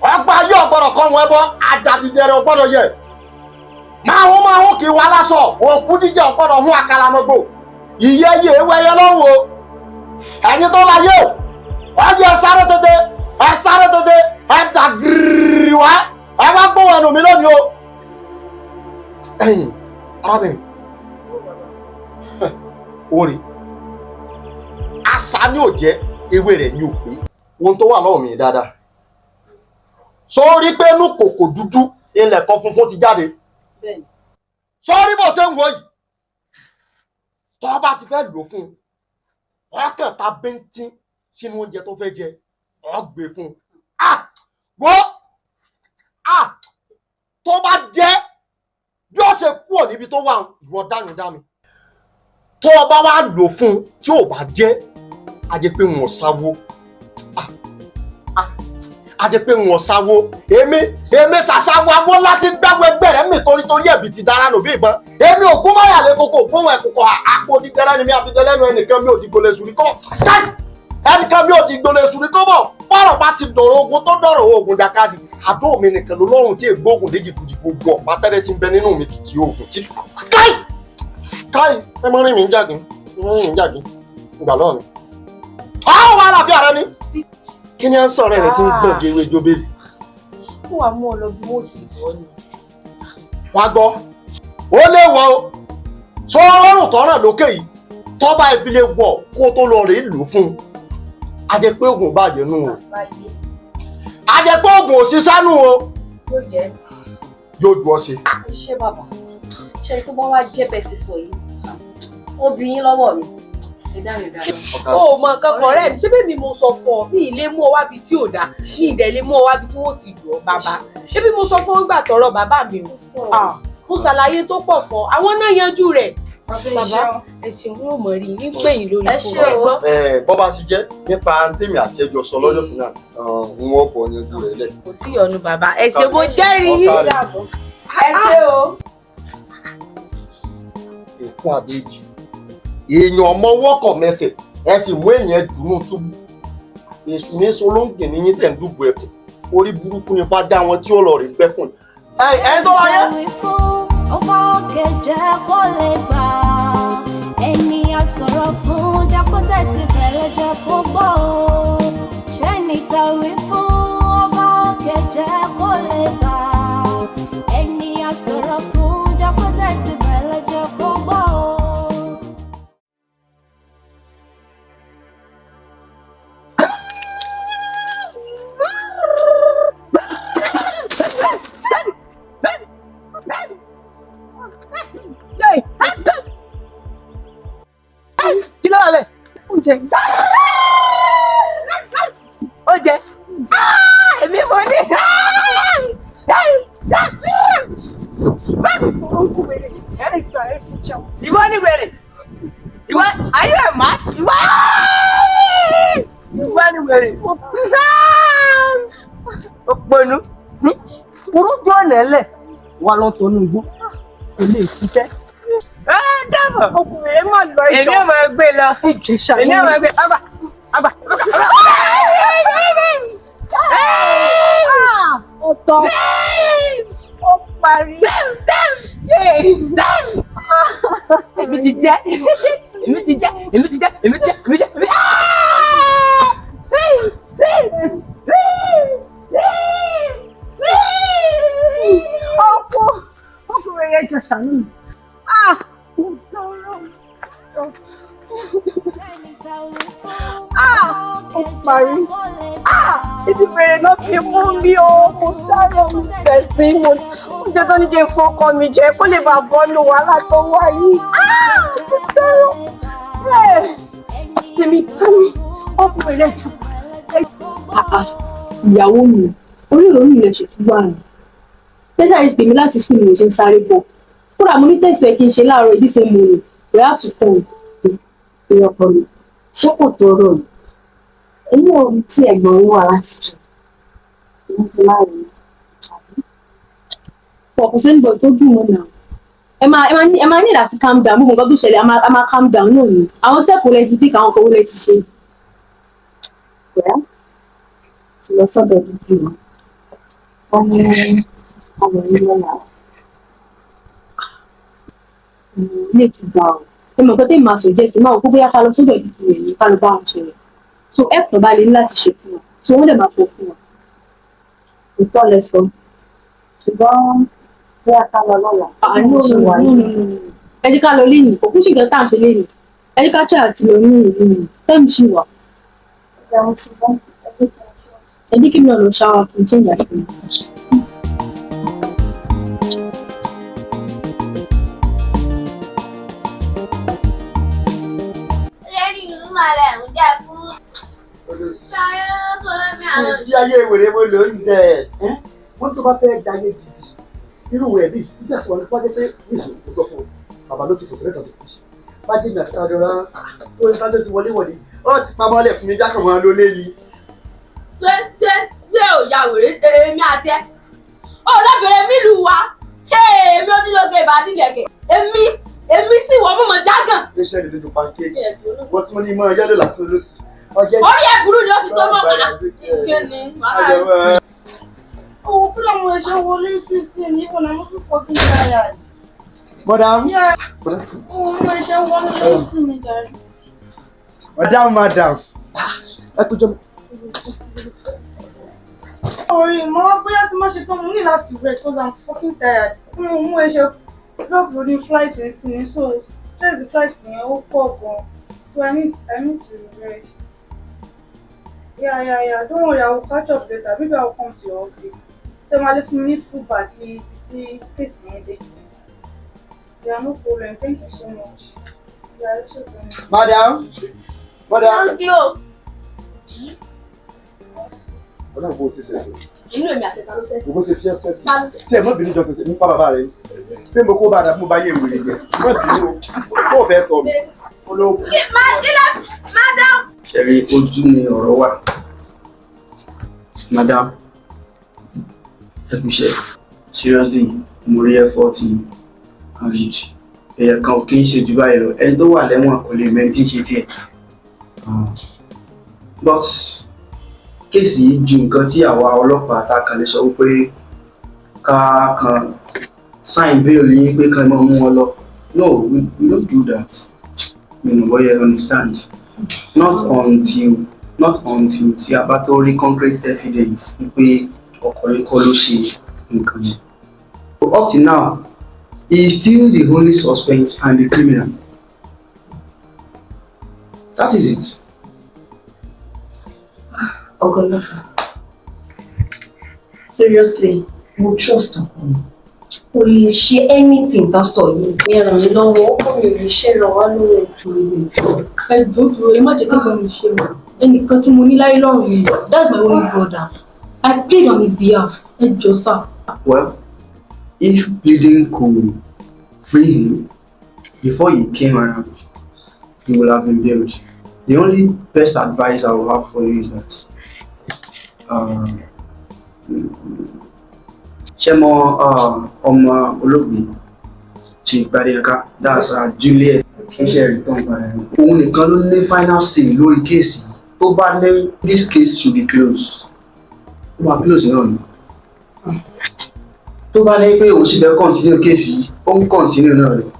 Ọgbà yóò gbọ́dọ̀ kọ́ wọn ẹbọ, àjàdìdẹrẹ ò gbọ́dọ̀ yẹ. Máhùn máhùn kì í wá lásọ, òkú jíjẹ ò gbọ́dọ̀ hún àkàlàmọ́gbò. Ìyẹ́ yìí ewé ẹyẹ lọ́hùn o. Ẹni tó láyé o, ọyẹ sáré tètè, ẹ sáré tètè, ẹ dà gírírí wá, ẹ wá gbóhùn ẹnu mi lónìí o. Ẹ̀yin arábìnrin, orí àṣà ni ò jẹ́, ewé rẹ̀ ni ò pé. Ohun tó wà lọ́wọ́ mi dáadáa. Sórí pé inú kòkò dúdú ilẹ̀ kan funfun ti jáde. Sórí bó ṣe ń wò yìí, tó bá ti fẹ́ lò fún un, ọkàn ta bíntín sínú oúnjẹ tó fẹ́ jẹ, ọ gbé fún un. Wo tó bá jẹ́ bí ó ṣe kúrò níbi tó wà, ìwọ dáhùn dá mi. Tó o bá wá lò fún un tí ò bá jẹ́, a jẹ́ pé wọn sáwó. A jẹ́ pé wọn sáwó. Èmi ṣàṣàwọ̀ awó láti gbáwó ẹgbẹ́ rẹ̀ mi torí ẹ̀bì ti dára nù bí ìbọn. Èmi ò kún máyà lé koko, ògbóhùn ẹ̀kọ́kọ́ àpò dídẹ́rẹ́ ni mi àbídẹ́ lẹ́nu ẹnìkan mi ò dìgbò lè sùn ní kọ́. Ẹnìkan mi ò dìgbò lè sùn ní kọ́ bọ̀. Bọ́rọ̀ bá ti dọ̀rọ̀ ogun tó dọ̀rọ̀ ogun jàkadì. Àdó mi nìkan ló lọ́rùn tí ègbógun déjìkújì gbogbo ọ̀pá tẹ́lẹ̀ ti ń bẹ nínú mi kìkì ogun. Káì! Káì! Ẹ mọ́ rìn mí ń jàgín. Ẹ mọ́ rìn mí ń jàgín. Gbà lọ́ọ̀ mi. Ọ̀ wà láàfin ara ni. Kí ni à ń sọ̀rọ̀ rẹ̀ tí ń gbọ̀n gé ewé jóbélì? Fún wa mú ọ lọ bí wọ́n ti bọ̀ ni. Wá gbọ́, ó lè wọ o. Sọ ọrùn tọ́ràn lókè yìí, tọ́ba ìbílẹ̀ wọ̀ kó tó lọ rèé lù ú fún un. A jẹ́ pé oògùn bàjẹ́ nù o. A jẹ́ pé oògùn òṣìṣẹ́ nù o. Yóò jẹ́. Yóò ju ọ ṣe. Ẹ ṣé bàbá, ṣe tó bá wá jẹ́ bẹ́ẹ̀ ṣe sọ yìí, ó bí yín lọ́wọ́ mi, ẹ dá mi dá lọ. O ò mọ nǹkan kan, ọ̀rẹ́ mi. Ṣé bẹ́ẹ̀ mi mo sọ fún ọ, mi ì lè mú ọ wábi tí ò dáa, mi ì dẹ̀ lè mú ọ wábi tí wọ́n ti lù ọ bàbá. Ṣé bí mo sọ fún ọ gbà tọrọ bàbá mi o? Ah, mo ṣàlàyé tó pọ̀ fún ọ, àwọn náà yanjú rẹ̀. Bàbá, ẹ ṣeun, yóò mọ̀ rí yín pè yín lórí fún ẹ gbọ́. Ẹ bọ́ bá ṣe jẹ́ nípa tèmi àti ẹjọ́ sọ lọ́jọ́ fún náà, n ó fọ yanjú rẹ̀ lẹ̀. Kò sí ìyọnu bàbá, ẹ ṣé, mo jẹ́rìí yín. Ẹ ṣé o. Èkún àbẹ́jì èèyàn ọmọ wọ́kọ̀ mẹsẹ̀, ẹ sì mú èèyàn dùnú túbú. Èṣù ní solóńgè ní yín tẹ̀ ń dùbò ẹkùn. Orí burúkú ni bá dá wọn tí ó lọ rí gbẹ́kùn. Ẹ ẹ tó láyé. Ọba òkè jẹ́ kó lè gbà, ènìyàn sọ̀rọ̀ fún jákòtẹ́ ti bẹ̀rẹ̀ jẹ́ kó gbọ́ o. Ṣẹ́ni tàwí fún, ọba òkè jẹ́ kó lè gbà, ènìyàn sọ̀rọ̀ fún jákòtẹ́ ti bẹ̀rẹ̀ jẹ́ kó gbọ́ o. Kí ló wà bẹ́ẹ̀? Oúnjẹ. Oúnjẹ. Èmi mo ní. Ìwọ ni wèrè. Ìwọ, are you a man? Ìwọ. Ìwọ ni wèrè. Òpònú. Burúkú ọ̀nà ẹlẹ̀ wà lọ́tọ̀ ní igbó. Kò lè ṣiṣẹ́. Ẹ dábọ̀. Ọkùnrin rẹ̀ máa lọ ìjọ. Èmi ò máa gbé lọ. Èmi ò máa gbé. Àgbà. Àgbà. Ọ̀tọ̀. Ó parí. Èmi ti jẹ́. Èmi ti jẹ́. Èmi ti jẹ́. Èmi ti jẹ́. Èmi ti jẹ́. Èmi ti jẹ́. Ọkọ ọkùnrin rẹ̀ jọ ṣàánú mi. Ah! Mo tọrọ. Ah! Ó parí. Ah! Ibi wèrè náà fi mú mi o. Mo sáré, mo tẹ̀sí mo. Oúnjẹ tó ní kí n fọkọ mi jẹ kó lè bàa bọ́nu wàhálà tó wà yìí. Ah! Mo tọrọ. Tèmi bá mi. Ọkùnrin rẹ̀ jọ. Ìyàwó mi, orí ìròyìn rẹ̀ ṣètú wà ní tẹ́sà yìí pè mí láti sùn ni mo ṣe ń sáré bọ̀. Kódà mo ní tẹ̀sí ẹ̀ kí n ṣe láàárọ̀ ìdí same morning, we have to come. Ìyá ọkọ mi, ṣé kò tó rò ní? Èmi ò rí tí ẹ̀gbọ́n yín wà láti jù. Èmi ti máa rí. Pọ̀ kò sẹ́ni bọ̀ tó dùn mọ́ náà. Ẹ máa ní láti calm down. Gbogbo nǹkan tó ṣẹlẹ̀, a máa calm down náà ni. Àwọn step wo lẹ ti take, àwọn kan wo lẹ ti ṣe? Wẹ́ ti lọ sọ́dọ̀ dúdú wọn. Wọ́n ní ọmọ yín lọ́la. Ilé ìtura o, ẹ mọ̀ nǹkan tẹ́mi máa suggest, máa wò pé bóyá ká lọ sọ́dọ̀ ìdíje rẹ̀ ní ká lọ bá wọn sọ̀rọ̀. So help tó bá lè ní láti ṣe fún wọn, so wọ́n dẹ̀ máa kó fún wọn. Ìtọ́ lẹ sọ. Ṣùgbọ́n bóyá ká lọ lọ́la. Ah, no, no, no, no, no, no. Ẹ jẹ́ ká lọ léyìn, kò kú sí nǹkan tá à ń ṣe léyìn. Ẹ jẹ́ ká try àti lọ ní ìlú mi, time ṣì wà. Ẹ jẹ́ kí mi náà lọ ṣáwà kí n change àṣẹ mi. Bí ayé wèrè mo lò ń jẹ ẹ, wọ́n tó bá fẹ́ jayé gidi irú rẹ̀ bí nígbà tí wọ́n ní wájú pé níṣó kò sọ fún un, bàbá ló ti fò sílẹ̀ kan tó kù bá jẹ́ ìgbà tí wọ́n rán ó ní kájọ́ ti wọlé wọlé, wọ́n ti pamọ́ lẹ̀ fún mi jákàn wọn ló lé ni. Ṣé ò ya wèrè èmi àti ẹ? Ó lábẹ̀rẹ̀ mílù wa, èmi onílóge ìbàdí lẹ̀kẹ̀, èmi sì wọ́n mọ̀mọ́ jágàn. Iṣẹ́ ìlú lójú pancake wọ́n tí wọ́n ní mọ́ yẹ́lò lásán lọ́sì. Orí ẹ̀ burú ni ó ti tó mọ́ pa. Kí ni wàhálà rẹ̀? Owó kúlọ̀ mo ṣe wọlé sísìn ní ìbọn I'm so fucking tired. Madam. Yeah. Owó mo ṣe wọlé sísìn ní jàre. Madam, madam, ẹ kú jọ. Orí mo wá bóyá tí mo ṣe tán, mo ní láti rest because I'm fucking tired. Mo mú ẹṣẹ drop lórí flight sí ni, so stress flight yẹn ó pọ̀ gan, so I need to rest. Yeah, don't worry, I will catch up later. Maybe I will come to your office. Ṣé máa lè fún mi ní full bag ní ibi tí case yẹn dé? Yeah, no problem. Thank you so much. Yeah, ẹ ṣé gan. Madam, madam. Glow. Ọlọ́run bó ṣe ṣẹ̀ṣẹ̀. Inú èmi àti ẹ̀ka ló ṣẹ̀ṣẹ̀. Bó ṣe fi ẹ́ sẹ́sì. Tí ẹ mọ́ bínú jọ tuntun nípa bàbá rẹ ni. Ṣé mo kó bàdà mo bá yé ìwé jẹ? Má bínú o, kó o fẹ́ sọ mi. Olóògùn. Madam. Ṣẹ̀rí, ojú ni ọ̀rọ̀ wà. Madam, ẹ kú iṣẹ́. Seriously, mo rí effort yín and èèyàn kan ò kí ń ṣe jù báyìí lọ. Ẹni tó wà lẹ́wọ̀n kò lè mẹ́ntì ṣe tiẹ̀. But case yìí ju nǹkan tí àwa ọlọ́pàá ta kàn lè sọ wípé ká kàn sign bail yín pé kàn máa mú wọn lọ. No, we don't do that. Mi ò bóyá you understand. Not until tí a bá tó rí concrete evidence wípé ọkùnrin kọ́ ló ṣe nǹkan yẹn. But up till now, he is still the only suspect and the criminal. That is it. Ọ̀gọ́lọ́pàá, seriously, mo trust ọkọ mi. Kò lè ṣe anything tó sọ yìí. Ẹ ràn mí lọ́wọ́, ọkọ mi ò lè ṣe, ràn wá lọ́wọ́, ẹjọ́ ìwé. Ẹ jọ̀ọ́ tó, ẹ má jẹ́ kékeré mi ṣe o. Ẹnìkan tí mo ní láyé lọ́rùn mi, that's my only brother. I plead on his behalf. Ẹ jọ̀ọ́ sà. Well, if pleading could free him before he came around, he would have been bailed. The only best advice I will have for you is that ṣé mo ọmọ olóògbé Chief Gbadeyinka, that's Juliet, ṣe return padà ní. Òun nìkan ló ní final say lórí case. Tó bá ní this case should be closed, ó máa close náà ni. Tó bá ní pé òun sì fẹ́ continue case yìí, ó ń continue náà rẹ̀.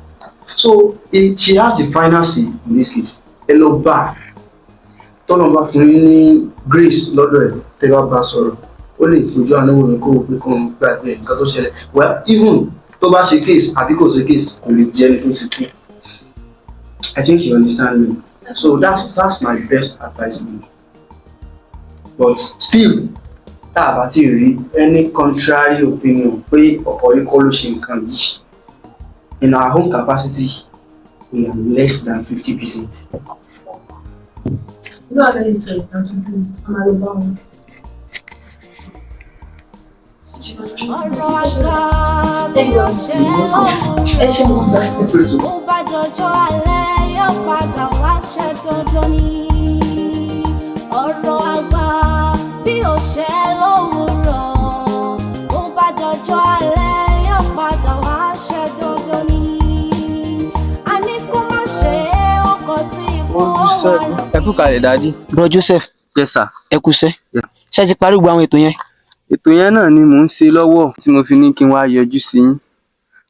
So she has the final say in this case. Ẹ lọ bá a, tọ́lọ́ bá fún yín ní grace lọ́dọ̀ ẹ̀, tẹ́ bá bá a sọ̀rọ̀, ó lè fojú àánú wò ní kó o pé kó o gbàgbé nǹkan tó ṣẹlẹ̀. Well, even tó bá ṣe case àbí kò ṣe case, kò lè jẹ́ ẹni tó ti kú. I think you understand me. So that's my best advice for you. But still, tá a bá ti rí any contrary opinion pé ọ̀pọ̀ yìí kọ́ ló ṣe nǹkan yìí, in our own capacity, we are less than 50%. You don't have any choice than to do it. A máa lọ bá wọn. Ọ̀rọ̀ àgbà bí ó ṣe Ẹ ṣe mọ sá. Ó bá dọjọ́ alẹ́, yóò padà wá ṣe dandan ni. Ọ̀rọ̀ àgbà bí ó ṣe lówùrọ̀, ó bá dọjọ́ alẹ́, yóò padà wá ṣe dandan ni. A ní kó má ṣe ọkọ̀ tí ikú ó wà. Ẹ kú kalẹ̀, daddy. Bro Joseph. Yes, sir. Ẹ kúṣẹ́. Ṣé ẹ ti parí gbogbo àwọn ètò yẹn? Ètò yẹn náà ni mò ń ṣe lọ́wọ́ tí mo fi ní kí n wá yọjú sí yín,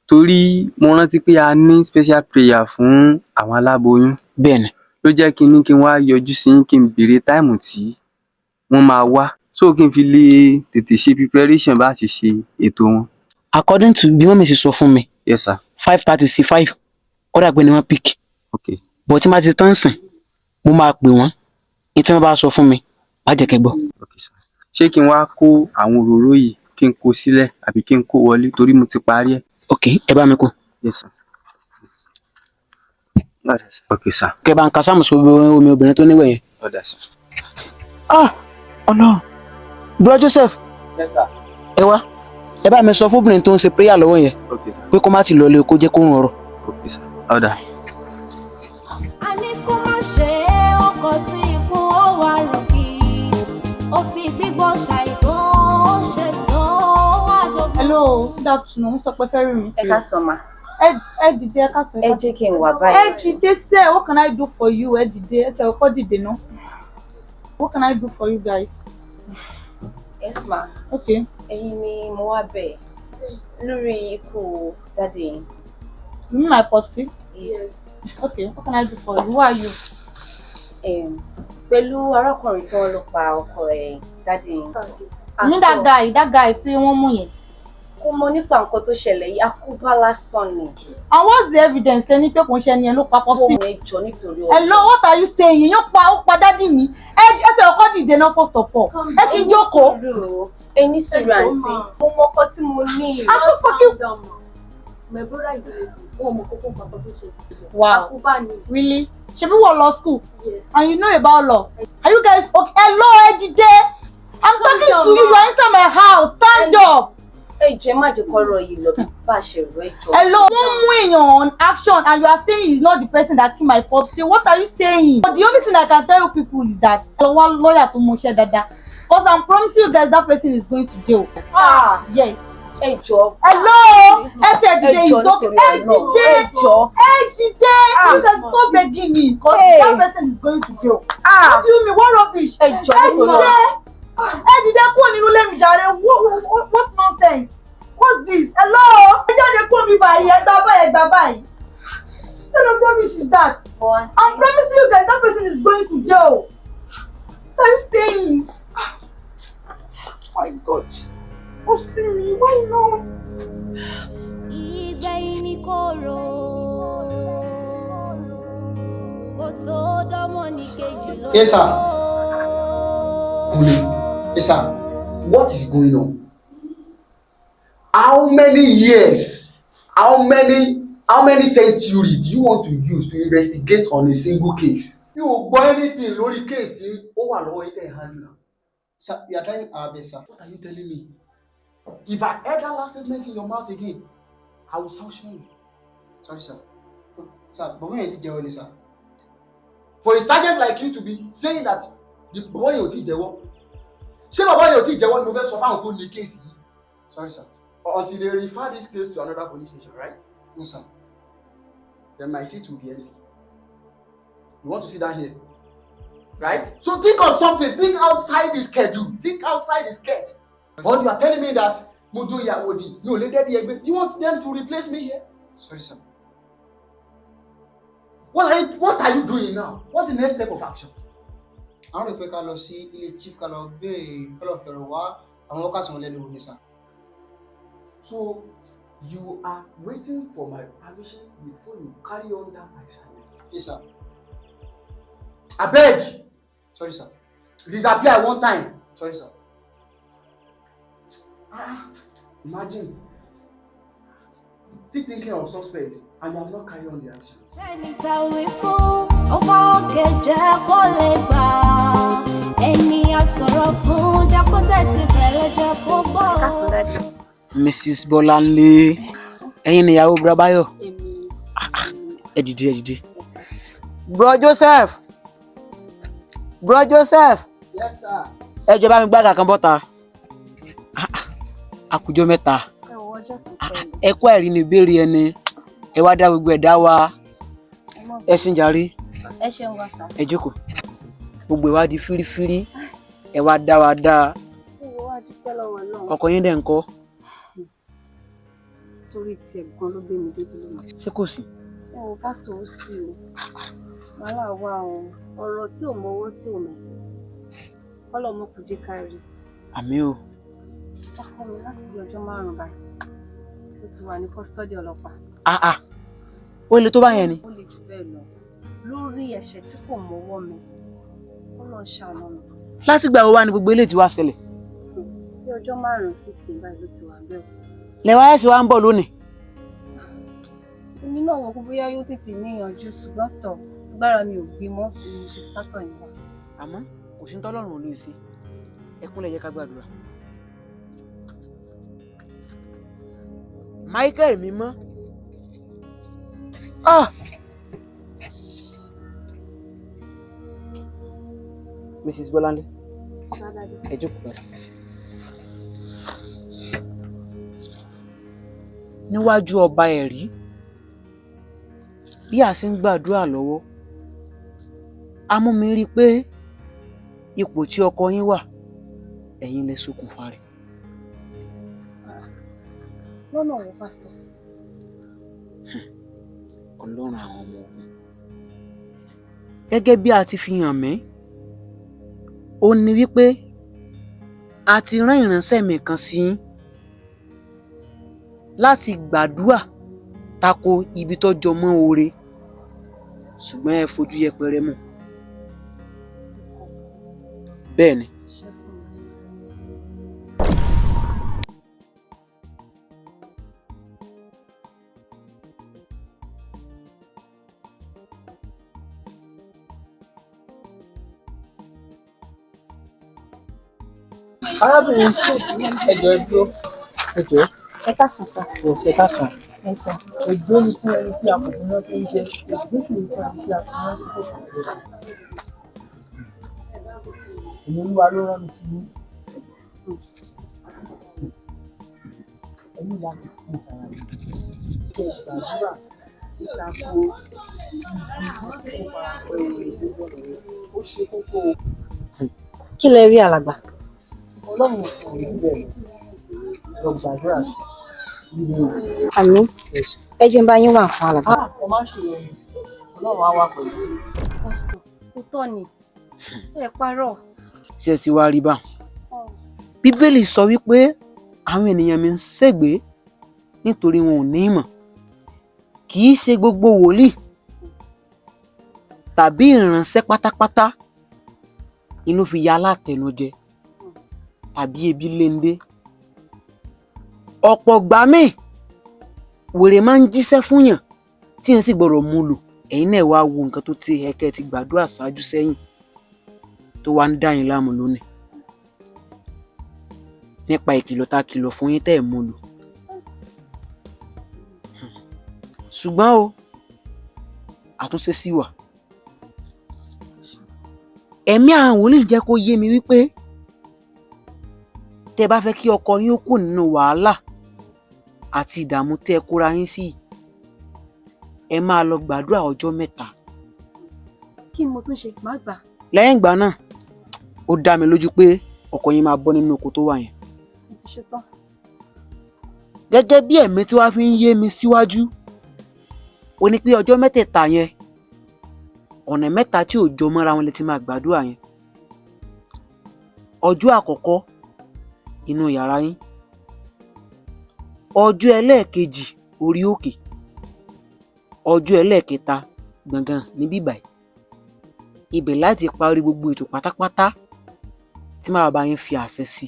torí mo rántí pé a ní special prayer fún àwọn aláboyún. Bẹ́ẹ̀ni. Ló jẹ́ kí n ní kí n wá yọjú sí yín, kí n béèrè time tí wọ́n máa wá, so kí n fi lè tètè ṣe preparation bá a ṣe ṣe ètò wọn. According to bí mummy ṣe sọ fún mi, Yes, sir. 5:30 sí 5, ó dà pé ni wọ́n pick. Okay. But tí n bá ti tán sìn, mo máa pè wọ́n. Ní tí wọ́n bá sọ fún mi, má jẹ́ kẹ́ gbọ́. Okay, sir. Ṣé kí n wá kó àwọn òróró yìí, kí n kó sílẹ̀ àbí kí n kó wọlé, torí mo ti parí ẹ̀? Ok, ẹ bá mi kó. Yes, sir. Okay, sir. Kẹ́ bá ń ka sáàmù sí omi obìnrin tó níwẹ̀ yẹn. Ó dáa, sir. Ah, ọ̀nà. Bro Joseph. Yes, sir. Ẹ wá. Ẹ bá mi sọ fún obìnrin tó ń ṣe prayer lọ́wọ́ yẹn Okay, sir. pé kó má ti lọ lé, kó jẹ́ kó ń rọrọ̀. Okay, sir. Ó dáa. A ní kó má ṣe ọkọ̀ tí ikú ó wà rògbì, ó fi gbígbọ́ ṣàìgbọ́n, ó ṣe tán, ó wà dógún. Hello, good afternoon. Wọ́n sọ pé fẹ́ rí mi. Ẹ káàsán ma. Ẹ dìde, ẹ káàsán. Ẹ jẹ́ kí n wà báyìí. Ẹ dìde sẹ́, what can I do for you? Ẹ dìde, ẹ tẹ̀ ọkọ dìde ná. What can I do for you guys? Yes, ma. Okay. Ẹ̀yin ni mo wá bẹ̀ lórí ikú daddy yín. You mean my popsi? Yes. Okay, what can I do for you? Who are you? Pẹ̀lú arákùnrin tí wọ́n lọ pa ọkọ ẹ̀ daddy yín. Ní that guy tí wọ́n mú yẹn. Kò mọ nípa nǹkan tó ṣẹlẹ̀ yìí, àkóbá lásán ni. And what's the evidence tẹ́ni pé kò ń ṣe ẹni yẹn ló pa popsi? Ó ẹjọ́ nítorí. Hello, what are you saying? Yóò pa, ó pa daddy mi. Ẹ ẹ tẹ ọkọ dìde náà first of all. Ẹ ṣì ń jókòó. Ẹ ní sùúrù, àǹtí, mo mọ ọkọ tí mo ní. I'm so fucking. My brother is innocent. Wọn mọ kókó nǹkan tó ṣe. Wow. Àkóbá ni. Really? Ṣebí wọ́n lọ school? Yes. And you know about law? Are you guys okay? Hello, ẹ dìde. I'm talking to you. You are inside my house. Stand up. Ẹ jọ̀ọ́, ẹ má jẹ́ kọ́rọ̀ yìí lọ bí bá a ṣe rò, ẹ jọ̀ọ́. Hello, wọ́n mú èèyàn on action and you are saying he's not the person that kill my popsi. What are you saying? But the only thing I can tell you people is that ẹ lọ wá lawyer tó mọṣẹ́ dáadáa. Cause I'm promising you guys that person is going to jail. Ah. Yes. Ẹ jọ̀ọ́. Hello, ẹ ṣe dìde. Ẹ jọ̀ọ́, Is okay. nítorí Ẹ Ọlọ́run, dìde. ẹ jọ̀ọ́. Ẹ dìde. You just stop begging me cause that person is going to jail. What do you mean? What rubbish? Ẹ jọ̀ọ́, Ẹ nítorí dìde. Ọlọ́run. Ẹ dìde kúrò nínú ilé mi jàre. What nonsense? What's this? Hello? Ẹ jáde kúrò mi báyìí. Ẹ gbà báyìí, ẹ gbà báyìí. What kind of rubbish is that? I'm promising you guys that person is going to jail. What are you saying? Ah, my God. Oh, see me. Why not? Ìgbẹ̀yìn ni kòrò kò tó dánmọ́ ní kejì ló. Yes, sir. Kunle, yes, sir. What is going on? How many years, how many century do you want to use to investigate on a single case? Mi ò gbọ́ anything lórí case tí ó wà lọ́wọ́ yín tẹ̀ handle now. Sir, we are trying our best, sir. What are you telling me? If I heard that last statement in your mouth again, I will sanction you. Sorry, sir. Sir, bọ̀bọ́ yẹn ti jẹ́wọ́ ni, sir. For a sergeant like you to be saying that the bọ̀bọ́ yẹn ò tí jẹ́wọ́. Ṣé bọ̀bọ́ yẹn ò tí jẹ́wọ́ ni mo fẹ́ sọ fáwọn tó ní case yìí? Sorry, sir. Until they refer this case to another police station, right? No, sir. Then my seat will be empty. You want to sit down here? Right? So think of something. Think outside the schedule. Think outside the sketch. But you are telling me that mo do ìyàwó di mi ò lè dẹ́bi ẹgbẹ́. You want them to replace me here? Sorry, sir. What are you doing now? What's the next step of action? Àwọn rò pé ká lọ sí ilé chief, ká lọ béèrè, ká lọ fẹ̀rọ̀ wá àwọn wákàtí wọn lẹ́nu wò ni, sir. So you are waiting for my permission before you carry on that assignment. Yes, sir. Abeg. Sorry, sir. Disappear one time. Sorry, sir. Ah, imagine. Still thinking of suspects and you have not carried on the actions. Ẹni tá a wí fún ọba òkè jẹ́ kó lè gbà, ẹni a sọ̀rọ̀ fún jẹ́ kó tẹ̀tí bẹ̀rẹ̀, jẹ́ kó gbọ́. Mrs. Bọ́láńlé, ẹ̀yin nìyàwó Brabayo. Ẹ dìde, ẹ dìde. Bro Joseph, Bro Joseph. Yes, sir. Ẹ jọ̀ọ́, bá mi gbága kan bọ́ta. Àkùjọ mẹ́ta. Ẹ kú àìrí ni ìbéèrè ẹni, ẹ wá dá gbogbo ẹ̀dá wa. Ẹ sì ń jàre. Ẹ ṣeun wa, sir. Ẹ jókòó. Gbogbo ìwádìí fírífírí, ẹ wá dá wa dá. Owó wa, dúpẹ́ lọ́wọ́ náà. Ọkọ yín dẹ̀ ń kọ́? Torí tiẹ̀ gan ló gbé mi débi lónìí. Ṣé kò sí? Ẹ wo, pásítọ̀, ó sì o, wàhálà wà o. Ọ̀rọ̀ tí ò mọwọ́ tí ò mẹsẹ̀, kọ́lọ́mọ kò jẹ́ ká rí. Àmín o. Ọkọ mi, láti bí ọjọ́ 5 báyìí ó ti wà ní custody ọlọ́pàá. Ah ah, ó le tó báyẹn ni? Ó le jù bẹ́ẹ̀ lọ, lórí ẹ̀ṣẹ̀ tí kò mọwọ́ mẹsẹ̀. Kọ́lọ́ ṣàánú mi. Látìgbà wo wá ni gbogbo eléyìí ti wá ṣẹlẹ̀? Bí ọjọ́ 5 sísìn báyìí ló ti wà bẹ́ẹ̀ o. Lẹ́wọ́ ẹ̀sìn wa ń bọ̀ lónìí. Èmi náà wò ó bóyá yóò tètè níyànjú, ṣùgbọ́n tọ̀, agbára mi ò gbé mọ́, ni mo ṣe sátọ̀ yìí wá. Àmọ́ kò sí ní tọ́lọ́run ò lè ṣe. Ẹ kúnlẹ̀, jẹ́ ká gbàdúrà. Michael mímọ́. Ah! Mrs. Bọ́láńlé, ẹ jókòó padà. Níwájú ọba ẹ̀rí, bí a ṣe ń gbàdúrà lọ́wọ́, a mú mi rí i pé ipò tí ọkọ yín wà, ẹ̀yin lẹ ṣokùnfà rẹ̀. Lọ́nà wo, pásítọ̀? Ọlọ́run àwọn ọmọ ogun. Gẹ́gẹ́ bí a ti fi hàn mí, ó ní wípé a ti rán ìránṣẹ́ mi kan sí yín láti gbàdúrà tako ibi tó jọ mọ́ oore, ṣùgbọ́n ẹ fojú yẹpẹrẹ mú. Bẹ́ẹ̀ ni. Arábìnrin, ẹ jọ̀ọ́, ẹ dúró, ẹ jọ̀ọ́. Ẹ káàsán sà. Kò sí, ẹ káàsán. Ẹ sà. Ègbé ni fún ẹni tí a kò fi rán tó ń jẹ, ègbé sì ni fún ẹni tí a fi rán tí kò sì jẹ. Èmi Olúwa ló rán mi sí yín. Ẹ ní láti kú ara rẹ̀. Kí ẹ gbàdúrà títakò ibi tó fara pẹ́ oore lójú ọ̀nà rẹ̀. Ó ṣe kókó o. Kí lẹ rí, alàgbà? Ọlọ́run kò rí bẹ́ẹ̀ lọ, gbàdúrà sí i. Àmín. Ẹ jẹ́ n bá yín wá nǹkan, alàgbà. Ah, ẹ má ṣe yẹn, Ọlọ́run á wà pẹ̀lú. Pásítọ̀, òótọ́ ni, ẹ parọ́. Ṣé ẹ ti wá rí báwọn? Bíbélì sọ wípé àwọn ènìyàn mi ń ṣègbé nítorí wọn ò ní ìmọ̀. Kì í ṣe gbogbo wòlíì tàbí ìránṣẹ́ pátápátá inú fi ya alátẹnujẹ tàbí ebi léńdé. Ọ̀pọ̀ ìgbà míì, wèrè máa ń jíṣẹ́ fúnyàn tí yẹn sì gbọ́dọ̀ mú lò. Ẹ̀yin náà wá wo nǹkan tó ti ẹ̀kẹ́ ti gbàdúrà ṣáájú sẹ́yìn tó wá ń dá yín láàmú lónìí nípa ìkìlọ̀ tá a kìlọ̀ fún yín tẹ́ ẹ̀ mú lò. Ṣùgbọ́n o, àtúnṣe sì wà. Ẹ̀mí àwọn wòlíì jẹ́ kó yé mi wípé tẹ́ ẹ bá fẹ́ kí ọkọ yín ó kúrò nínú wàhálà àti ìdààmú tẹ́ ẹ kóra yín sí yìí, ẹ máa lọ gbàdúrà ọjọ́ 3. Kí ni mo tún ṣe? Má gbà. Lẹ́yìn ìgbà náà, ó dá mi lójú pé ọkọ yín máa bọ́ nínú oko tó wà yẹn. Mo ti ṣetán. Gẹ́gẹ́ bí ẹ̀mí tí wàá fi ń yé mi síwájú, ó ní pé ọjọ́ mẹ́tẹ̀ẹ̀ta yẹn, ọ̀nà mẹ́ta tí ò jọ mọ́ra wọn lè ti máa gbàdúrà yẹn. Ọjọ́ àkọ́kọ́, inú yàrá yín. Ọjọ́ ẹlẹ́ẹ̀kejì, orí òkè. Ọjọ́ ẹlẹ́ẹ̀kẹta, gbọ̀ngàn níbí báyìí. Ibẹ̀ láti parí gbogbo ètò pátápátá tí màá bá yín fi àṣẹ sí.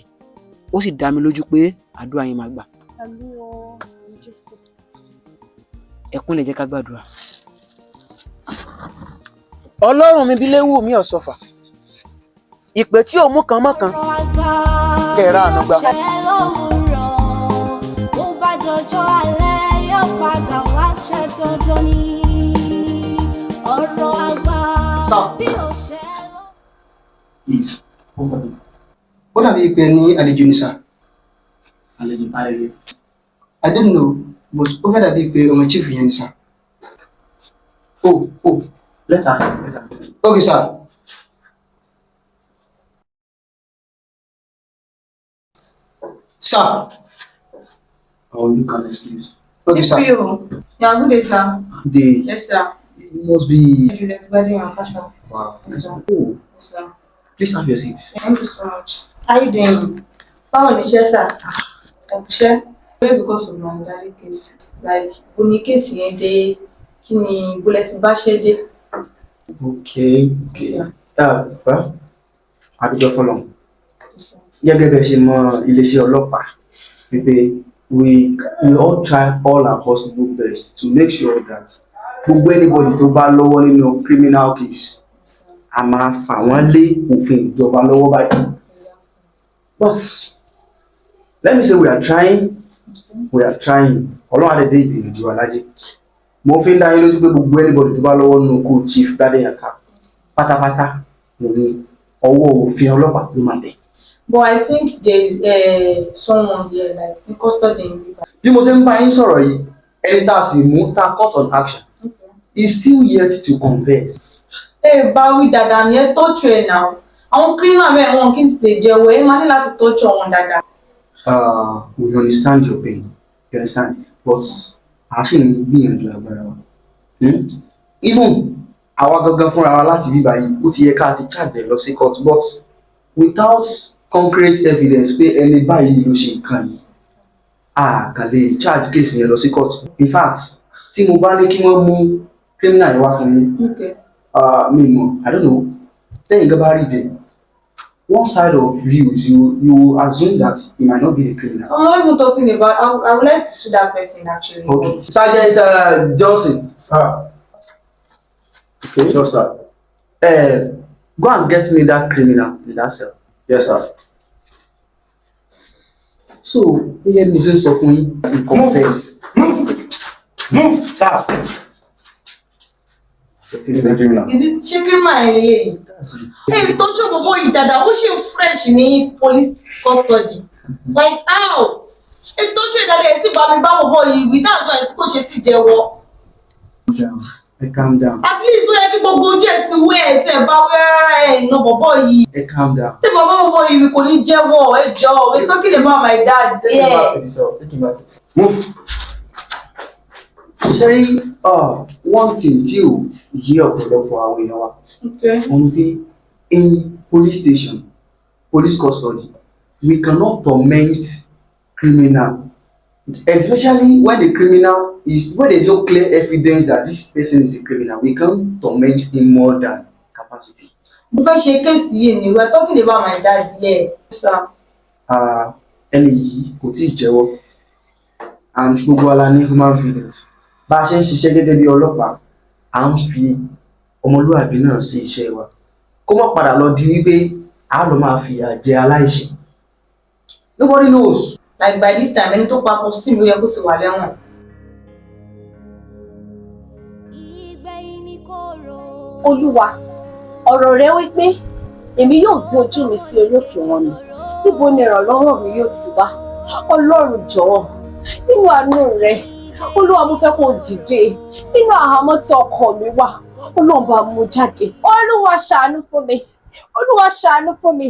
Ó sì dá mi lójú pé àdúrà yín máa gbà. Àmín o, Jésù. Ẹ kúnlẹ̀, jẹ́ ká gbàdúrà. Ọlọ́run mi bí léwù mi ọ̀sọ̀fà. Ìpè tí ò mú kan mọ́ kan. Kẹ̀rá àánú gbà. Ṣẹ lówùúrọ̀, bó bá dọjọ́ alẹ́ yóò padà wá ṣẹ dandan ni. Ọ̀rọ̀ àgbà bí ó ṣẹ. Please, ó dàbí pé ní àlejò ní sir. Àlejò, àlejò. I don't know, but ó fẹ́ dàbí pé ọmọ chief yẹn ni sir. Oh, lẹ́tà. Okay, sir. Sir. Oh, you can excuse. Okay, sir. Yeah, good day, sir. The Yes, sir. You must be. Juliet Gbadé and Fashion. Wow. Yes, sir. Oh, Yes, sir. please have your seat. Thank you so much. How you doing? Báwo ni iṣẹ́, sir? Ẹ kú iṣẹ́. Well, because of my daddy case. Like, bó ni case yẹn dé, kí ni bullet bá ṣe dé? Okay. Sir. Well, a dúpẹ́ fọ́lọ́run. Yes, sir. Gẹ́gẹ́ bẹ́ẹ̀ ṣe mọ iléeṣẹ́ ọlọ́pàá wípé we all try all our possible best to make sure that gbogbo anybody tó bá lọ́wọ́ nínú criminal case, a máa fà wọ́n lé òfin ìjọba lọ́wọ́ báyìí. But let me say we are trying, we are trying. Ọlọ́run á dẹ̀ dé ìgbìyànjú wa lájẹ́. Mo fi ń dá yín lójú pé gbogbo anybody tó bá lọ́wọ́ nínú ikú Chief Gbádéyàká pátápátá ló ní ọwọ́ òfin ọlọ́pàá ló máa tẹ̀. But I think there is someone here, like, in custody in River. Bí mo ṣe ń bá yín sọ̀rọ̀ yìí, ẹni tá a sì mú, tá a caught on action, is still yet to confess. Ẹ bá wí dáadáa ni, ẹ tọ́jú ẹ̀ náà. Àwọn criminal bẹ́ẹ̀, wọn kì í tètè jẹ́wọ́, ẹ máa ní láti tọ́jú wọn dáadáa. We understand your pain, you understand, but a ṣì ń gbìyànjú agbára wa. Even Àwa gangan fúnra wa láti bíbá yìí, ó ti yẹ ká ti charge ẹ lọ sí court, but without concrete evidence pé ẹni báyìí ló ṣe nǹkan yìí, a kàn lè charge case yẹn lọ sí court. In fact, tí mo bá ní kí wọ́n mú criminal yẹn wá fún yín, mi mọ̀, I don't know, tẹ́yìn gan bá rí them one side of views, you will assume that he might not be the criminal. I'm not even talking about. I would like to sue that person actually. Okay. Sergeant Johnson. Sir. Okay. Sure, sir. Go and get me that criminal in that cell. Yes, sir. So, gẹ́gẹ́ bí mo ṣe ń sọ fún yín, he confess. Move! Move, sir. This is the criminal. Is it ṣé criminal yẹn lélẹ́yìí? Ẹ tọ́jú gbogbo yìí dáadáa, ó ṣe fresh ní police custody. Like how? Ẹ tọ́jú ẹ̀ dáadáa, ẹ̀ sì bá mi bá bọ̀bọ̀ yìí wí, that's why tí kò ṣe ti jẹ́wọ́. Ẹ calm down. At least ó yẹ kí gbogbo ojú ẹ̀ ti wé ẹ̀ tí ẹ̀ bá wẹ́ rárá ẹ̀ iná bọ̀bọ̀ yìí. Ẹ calm down. Tí bàbá bọ̀bọ̀ yìí wí kò ní jẹ́wọ́, ẹ jọ̀ọ́, we're talking about my dad Take him back here. to the cell. Take him back to the cell. Move. Ṣé rí one thing tí ò yé ọ̀pọ̀lọpọ̀ àwọn èèyàn wa? Okay. Òun pé in police station, police custody, we cannot torment criminal, especially when the criminal is when there is no clear evidence that this person is a criminal. We can't torment him more than capacity. Mo fẹ́ ṣe case yìí ni, we're talking about my dad here. Sir. Ẹni yìí kò tíì jẹ́wọ́, and gbogbo wa la ní human feelings. Bá a ṣe ń ṣiṣẹ́ gẹ́gẹ́ bí ọlọ́pàá, à ń fi ọmọlúwàbí náà sí iṣẹ́ wa, kó má padà lọ di wípé a lọ máa fìyà jẹ aláìṣẹ̀. Nobody knows. Like by this time, ẹni tó pa popsi mi, ó yẹ kó ti wà lẹ́wọ̀n. Ìgbẹ̀yìn ni kóró. Olúwa, ọ̀rọ̀ rẹ wípé èmi yóò gbé ojú mi sí orí òkè wọn nì, níbo ni ìrànlọ́wọ́ mi yóò ti wá? Ọlọ́run, jọ̀ọ́, nínú àánú rẹ, Olúwa, mo fẹ́ kó o dìde nínú àhámọ́ tí ọkọ mi wà. Ọlọ́run, bá mú jáde. Olúwa, ṣàánú fún mi. Olúwa, ṣàánú fún mi,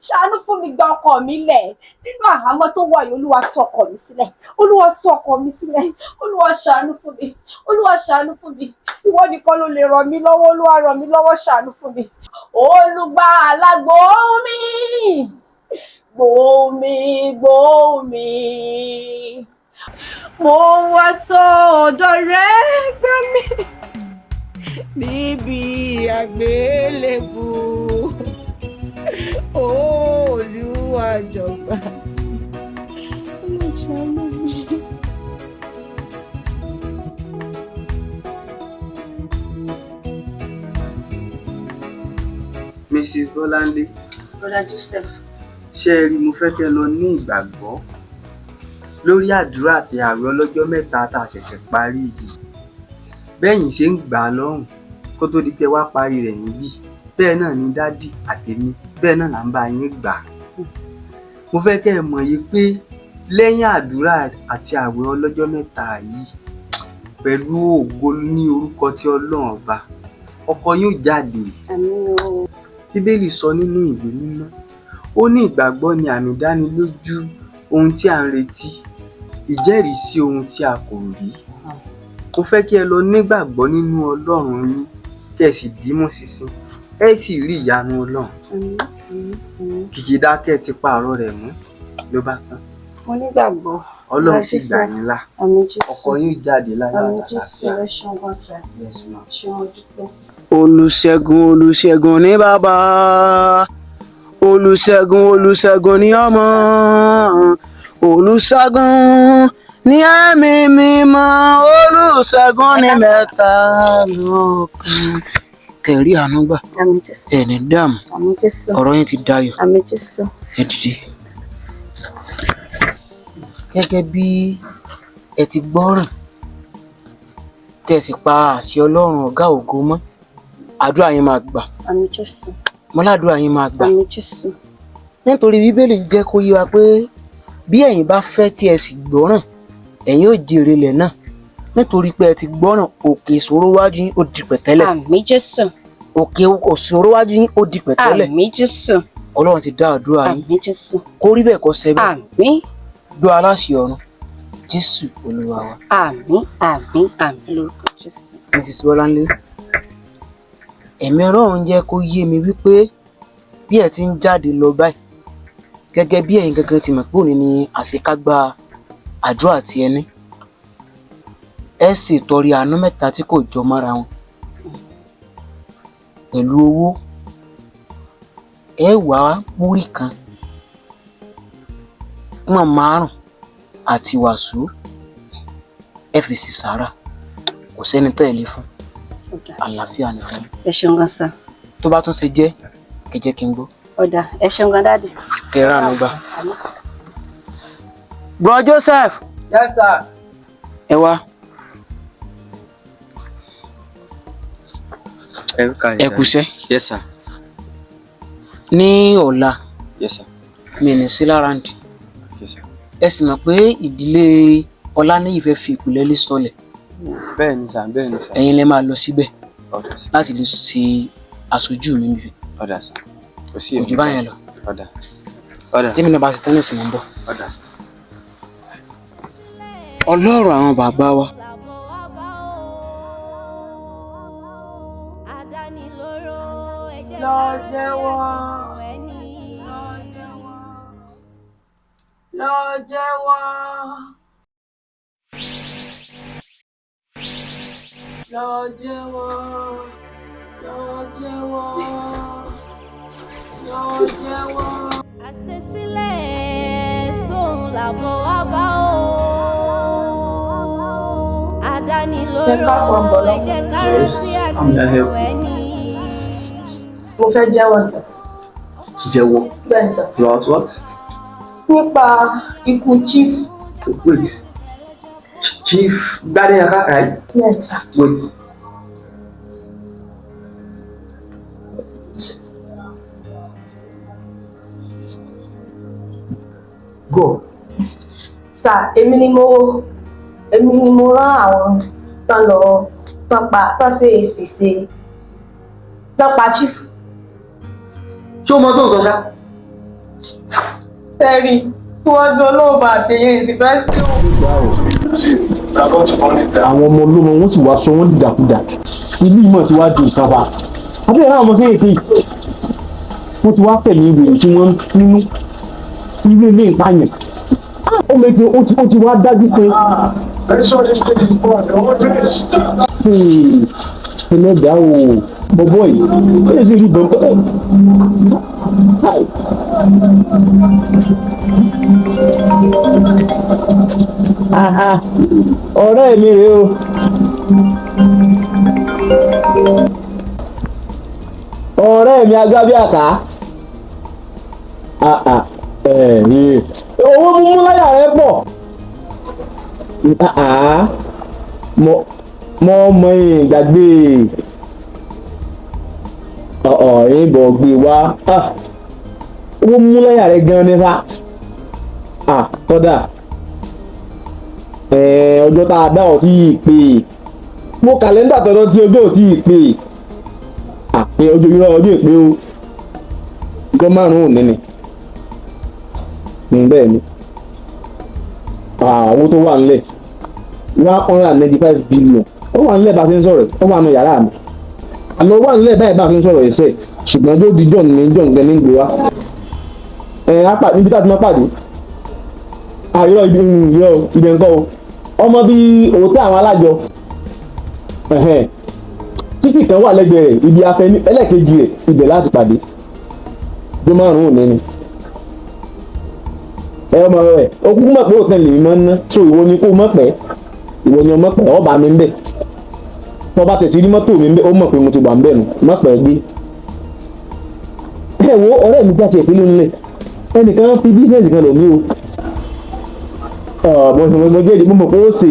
ṣàánú fún mi. Gba ọkọ mi lẹ̀ nínú àhámọ́ tó wà yìí. Olúwa, tú ọkọ mi sílẹ̀. Olúwa, tú ọkọ mi sílẹ̀. Olúwa, ṣàánú fún mi. Olúwa, ṣàánú fún mi. Ìwọ nìkan ló lè ràn mí lọ́wọ́. Olúwa, ràn mí lọ́wọ́, ṣàánú fún mi. Olùgbàlà, gbóhùn mi, gbóhùn mi, gbóhùn mi, mo wá sọ́dọ̀ rẹ, gbà mí níbi àgbélébù. Olúwa, jọ̀gbà. Olúwa, ṣàánú mi. Mrs. Bọ́láńlé. Brother Joseph. Ṣé ẹ rí, mo fẹ́ kẹ́ ẹ lọ ní ìgbàgbọ́ lórí àdúrà àti ààwẹ̀ ọlọ́jọ́ 3 tá a ṣẹ̀ṣẹ̀ parí yìí. Bẹ́yìn ṣe ń gbà á lọ́rùn kó tó di pé wá parí rẹ̀ níbí, bẹ́ẹ̀ náà ni daddy àtèmi, bẹ́ẹ̀ náà là ń bá yín gbà á. Mo fẹ́ kẹ́ ẹ mọ̀ yìí pé lẹ́yìn àdúrà àti ààwẹ̀ ọlọ́jọ́ 3 yìí, pẹ̀lú ògo ní orúkọ tí Ọlọ́run Ọba, ọkọ yóò jáde. Bíbélì sọ nínú ìwé mímọ́, ó ní ìgbàgbọ́ ni àmì ìdánilójú ohun tí à ń retí, ìjẹ́rìísí ohun tí a kò rí. Mo fẹ́ kí ẹ lọ nígbàgbọ́ nínú Ọlọ́run yín, kí ẹ sì dìímú ṣinṣin, ẹ sì rí ìyanu Ọlọ́run. Kìkìdá kẹ́ ẹ ti pa ọ̀rọ̀ rẹ̀ mọ́ ló bá tán. Mo nígbàgbọ́. Ọlọ́run sì gbà yín là. Àmín Jésù. Ọkọ yín jáde láyọ̀ Àmín Jésù. àtàlàáfíà. Ẹ ṣeun gan sir. Yes, ma'am. Ṣé mo dúpẹ́. Olùṣègùn, olùṣègùn ní bàbá, olùṣègùn, olùṣègùn ní ọmọ, olùṣègùn ní ẹ̀mí mímọ́, olùṣègùn ní mẹ́ta lọ́kan. Kẹrí àánú gbà. Àmín Jésù. Ẹni dààmú. Àmín Jésù. Ọ̀rọ̀ yín ti dayọ̀. Àmín Jésù. Ẹ dìde. Gẹ́gẹ́ bí ẹ ti gbọ́ràn tẹ́ ẹ sì pa àṣẹ Ọlọ́run ọ̀gá ògo mọ́, àdúrà yín máa gbà. Àmín Jésù. Mọ́ládùúrà yín máa gbà. Àmín Jésù. Nítorí Bíbélì jẹ́ kó yé wa pé bí ẹ̀yin bá fẹ́ tí ẹ sì gbọ́ràn, ẹ̀yin ó jèrè ilẹ̀ náà. Nítorí pé ẹ ti gbọ́ràn, òkè ìṣòro wájú yín ó di pẹ̀tẹ́lẹ̀. Àmín Jésù. Òkè ìṣòro wájú yín ó di pẹ̀tẹ́lẹ̀. Àmín Jésù. Ọlọ́run ti dá àdúrà yín. Àmín Jésù. Kó rí bẹ́ẹ̀ kó ṣẹ bẹ́ẹ̀. Àmín. Gbọ́ aláṣẹ ọ̀run, Jésù Olúwa wa. Àmín, àmín, àmín lórúkọ Jésù. Mrs. Bọ́láńlé, Ẹ̀mí Ọlọ́run jẹ́ kó yé mi wípé bí ẹ ti ń jáde lọ báyìí, gẹ́gẹ́ bí ẹ̀yin gangan ti mọ̀ pé òní ni àṣekágbá àdúrà tí ẹ ní, ẹ sì tọrẹ àánú mẹ́ta tí kò jọ mọ́ra wọn pẹ̀lú owó. Ẹ wá múrí kan, pọ́n márùn àti wàsó, ẹ fi sí sàárà. Kò sẹ́ni tẹ́ ẹ lè fún. Àlàáfíà ni fún yín. Ẹ ṣeun gan sir. Tó bá tún ṣe jẹ́ kẹ́ jẹ́ kí n gbọ́. Ó dáa, ẹ ṣeun gan daddy. Kẹ́ ránu gbà. Bro Joseph. Yes, sir. Ẹ wá. Ẹ kúṣẹ́. Yes, sir. Ní ọ̀la, Yes, sir. mi ní sí lára ǹdí. Yes, sir. Ẹ sì mọ̀ pé ìdílé Ọláníyì fẹ́ fi ìpìlẹ̀ lé sọlẹ̀. Bẹ́ẹ̀ ni sir, bẹ́ẹ̀ ni sir. Ẹ̀yin lẹ máa lọ síbẹ̀ Ó dáa sir. láti lè ṣe aṣojú mi níbi. Ó dáa sir. Kò sí Kò jù báyẹn lọ. Ó dáa. Ó dáa. Tèmi náà bá ṣe tán nísìnyí, mo ń bọ̀. Ó dáa. Ọlọ́run àwọn bàbá wa, Lọ jẹ́wọ́. Lọ jẹ́wọ́. Lọ jẹ́wọ́. Lọ jẹ́wọ́. Lọ jẹ́wọ́. Àṣesílẹ̀ sóhun làbọ̀ wá bá o. Àdánilóró, ẹ jẹ́ ká rántí àti sùn ẹni. Mo fẹ́ jẹ́wọ́ sir. Jẹ́wọ́. Bẹ́ẹ̀ sir. About what? Nípa ikú chief. Wait. Chief Gbadeyaka, right? Yes, sir. Wait. Go. Sir, èmi ni mo rán àwọn tán lọ tán pa tán ṣe èsìsè tán pa chief. Ṣé o mọ tó ń sọ ṣá? Sẹ́rí, wọ́n dún olóòbá àtẹ̀yìn ìsìnfẹ́ sí òun. Àwọn ọmọ olómọ wọn sì wá sọ wọn dìdàkudà. Ilé ìmọ̀ tí wàá di nǹkan fa abẹ́rẹ́ àwọn ọmọ kéèké wọ́n ti wá tẹ̀lé ìwé tí wọ́n nínú ilé ilé ìpààyàn. Ó mẹ ti ó ti wá dájú pé ẹlẹ́dàá o, bọ́bọ́ yìí ó lè sì rí ìbọn pẹ́. Ọ̀rẹ́ mi rèé o. Ọ̀rẹ́ mi agbábíàká, owó múmú láyà rẹ pọ̀. Mọ mọ ìgbàgbé ọ̀ọ̀ ìbọ̀ gbé wá. Owó múmú láyà rẹ gan nípa kọ́dà ọjọ́ tá a dá ọ sí ìpè mo kàlẹ́ndà tọ́jọ́ tí ọjọ́ ò tí ì pè àpè ọjọ́ irọ́ ọjọ́ ìpè o, ọjọ́ 5 òní ni. Bẹ́ẹ̀ ni owó tó wà nílẹ̀, 195 billion, ó wà nílẹ̀ bá a ṣe ń sọ̀rọ̀. Ó wà nù yàrá mi àlọ́ wà nílẹ̀ báyìí bá a ṣe ń sọ̀rọ̀ ẹ̀sẹ̀, ṣùgbọ́n tó di john ní john gan ní gbé wa ẹ̀ á pàdé níbi tá a ti máa pàdé. Àyọ̀ ibi ìyọ̀ ibẹ̀ nǹkan o, ọmọ bíi òótọ́ àwọn alájọ títì kan wà lẹ́gbẹ̀ẹ́ rẹ̀, ibi afẹ́ ẹlẹ́ẹ̀kejì rẹ̀, ibẹ̀ láti pàdé bí 5 òní ni. Ẹ ọmọ rẹ ó kúkú mọ̀ pé òtẹ́ lèmi máa ń ná, so ìwọ ni kó mọ̀ pẹ́, ìwọ ni ọmọ pẹ́ ọba mi ń bẹ̀. Tó bá tẹ̀sí rí mọ́tò mi ń bẹ̀, ó mọ̀ pé mo ti wà ń bẹ̀ nù mọ̀ pẹ́ gbé. Ẹ wo ọ̀rẹ́ mi jáde ìpínlẹ̀ nílẹ̀, ẹnìkan fi business kan lò mí o. Mo jẹ́rìí, mo mọ̀ pé ó sè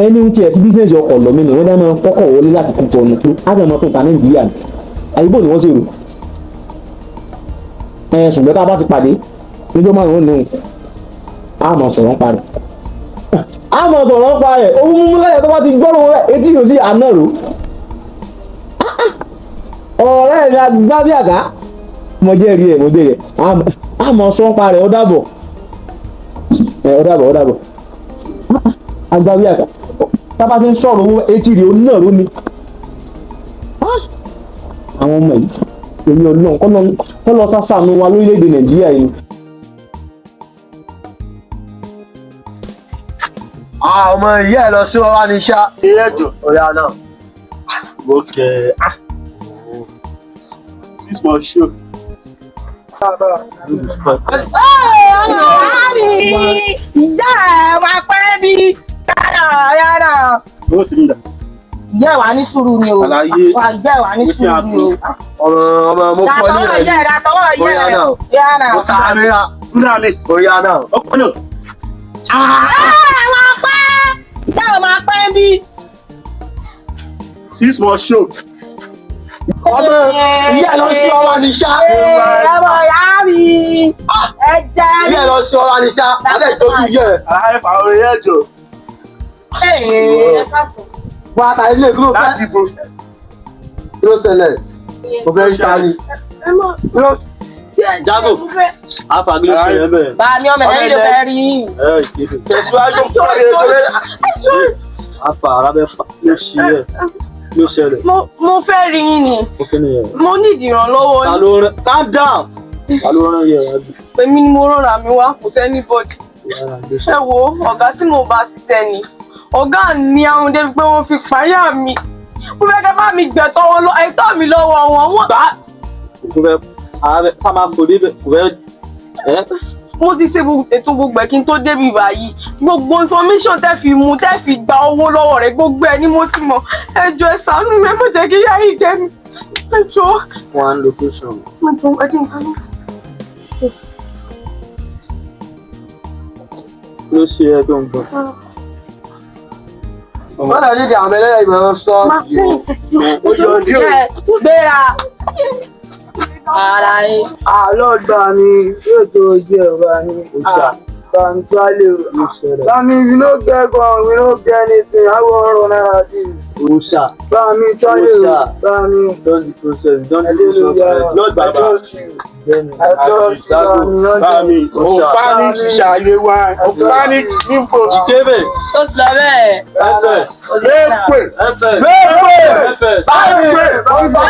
ẹni tí ẹ fi business ọkọ̀ lọ mí ni wọ́n dáná kọ́kọ́ wọlé láti kú tọ́nu á sì máa tó ta Nàìjíríà ní àyíbò ni wọ́n sì rò ẹ. Ṣùgbọ́n tá a bá ti pàdé níjọ́ 5 ní a máa sọ̀rọ̀ ń parẹ́, a máa sọ̀rọ̀ ń parẹ́. Owó múmú láyà tó bá ti gbọ́rọ̀ rẹ̀ etí yóò sí àná rò. Ọ̀rẹ́ mi agbábíàká, mo jẹ́rìí ẹ̀, mo jẹ́rìí ẹ̀, a máa sọ ń parẹ́. Ó dàbọ̀ ẹ, ó dàbọ̀, ó dàbọ̀. Agbábíàká, tá a bá ti ń sọ̀rọ̀ owó etí rẹ̀ ó náà ró ni. Àwọn ọmọ yìí, èmi Ọlọ́run kọ́ lọ sásàánú wa lórílẹ̀‐èdè Nàìjíríà yìí. Ọmọ ìyá ẹ lọ sí wa ní iṣá. Ilé ẹjọ́ ọ̀yà náà. Okay. Six months show. Ìyá ẹ̀ máa pẹ́ bí yàrá yàrá. Owó ti ń dà. Ìyá ẹ̀ wà ní sùúrù ni o. Àlàyé. Wà ìyá ẹ̀ wà ní sùúrù ni o. Ọmọ ọmọ mo fọ ní Dàtọwọ́ ìyá ẹ̀ dàtọwọ́ ìyá Ọ̀yà ẹ̀ náà. yàrá. Mo ta mi ra. Nra mi. Ọ̀yà náà. Ọkọ náà. Ẹ máa pẹ́. Ìyá ẹ̀ máa pẹ́ bí. Six months show. Ọmọ ìyá ẹ lọ sí ọwọ́ ní iṣá. Ọmọ ìyá mi. Ẹ jẹ́ mi. Ìyá ẹ lọ sí ọwọ́ ní iṣá. Alẹ́ ìtọ́jú ìyá ẹ. Àlàyé fà orí ẹjọ́. Wà á ta ilé ìlú fẹ́. Láti bo. Kí ló ṣẹlẹ̀? Mo fẹ́ rí ta ni. Jago, àfàgì ló ṣe yẹn bẹ́ẹ̀. Bàmí ọmọ ẹ̀yìn ló fẹ́ rí. Tẹ̀síwájú. Àfà arábẹ́ fà ló ṣe yẹ ló ṣẹlẹ̀. Mo fẹ́ rí yín ni. Ó kí ni yẹn? Mo ní ìdìrànlọ́wọ́ Ta yín. ló rán? Calm down. Ta ló rán yẹn wá bí? Èmi ni mo rọra mi wá, kò sẹ́ni bọ́dì. Ẹ wo ọ̀gá tí mo bá ṣiṣẹ́ ni. Ọ̀gá ní àwọn débi pé wọ́n fi pààyà mi. Mo fẹ́ kẹ́ bá mi gbẹ̀tọ́ wọn lọ, ẹ̀tọ́ mi lọ́wọ́ wọn. Gbá! Kò fẹ́ arábẹ́ sá máa fò débẹ̀ kò fẹ́ ẹ́. Mo ti ṣe ètò gbogbo ẹ̀ kí n tó débi báyìí. Gbogbo information tẹ́ fi mú tẹ́ fi gba owó lọ́wọ́ rẹ̀ gbogbo ẹ̀ ni mo ti mọ̀. Ẹ jọ̀ọ́ ẹ ṣàánú mi, ẹ má jẹ́ kí ìyà yìí jẹ mí. Ẹ jọ̀ọ́. One location. Ẹ jọ̀ọ́ ẹ dín nǹkan náà. Ló ṣe ẹ tó ń gbọ́. Wọ́n lọ nídìí àwọn ẹlẹ́yà ìmọ̀ sọ. Ó yọ ọdí o. Gbéra. Ara yín. Àlọ́ gbà mí, yóò tó ojú ẹ̀ bá mi. Gbà mí tó á lè o. Gbà mí, we no get gun, we no get anything, àwọn ọ̀rọ̀ náírà dì. Òòṣà. Gbà mí tó á lè o. Òòṣà. Gbà mí. Don't the process, don't do this one. Hallelujah. Lord I Baba. trust you. I trust you. Bá mi. Ò panic ṣàyè wa. Ò panic nípò. Jikebe. Ó ti lọ bẹ́ẹ̀. FS. Mẹ́pẹ̀. FS. Mẹ́pẹ̀. FS. Mẹ́pẹ̀.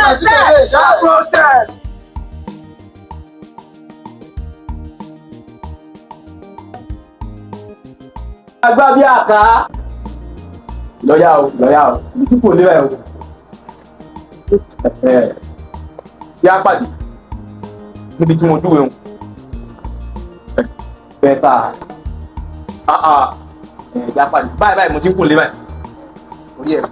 That process. Agbá bí àká. Lọ́yà o, lọ́yà o, ibi tí kò lé ẹ̀ o. Yá pàdé níbi tí mo dúró o. Bẹ́tà. Yá pàdé. Báyìí báyìí mo ti ń kò lé báyìí. Orí ẹ̀.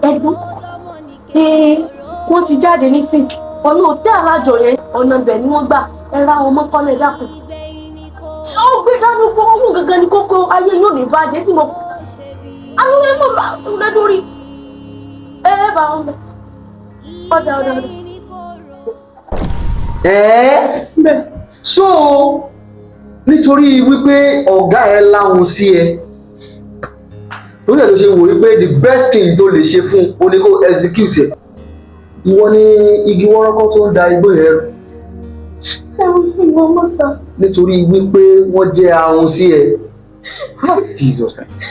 Ẹ̀gbọ́n wọ́n ti jáde nísìn ọ̀nà òtẹ́ alájọ yẹn ọ̀nà ibẹ̀ ni wọ́n gbà ẹ ra wọn mọ́kànlẹ̀ dákun. Ó gbé dání pé owó gangan ni kókó ayé yóò ní bàjẹ́ tí mo. Àwọn ẹ̀ mọ̀ bá lé lórí ẹ ẹ bá wọn bẹ ọ̀dà ọ̀dà ọ̀dà. Ẹ́ẹ́ so nítorí wípé ọ̀gá ẹ láhùn sí ẹ torí ẹ ló ṣe wò wípé the best thing tó lè ṣe fún un ni kó execute ẹ. Ìwọ ni igi wọ́rọ́kọ́ tó ń da igbó yẹn rú Ẹ̀wọ̀n mọ̀ sá. nítorí wípé wọ́n jẹ́ ahun sí ẹ. Ah, Jesus Christ.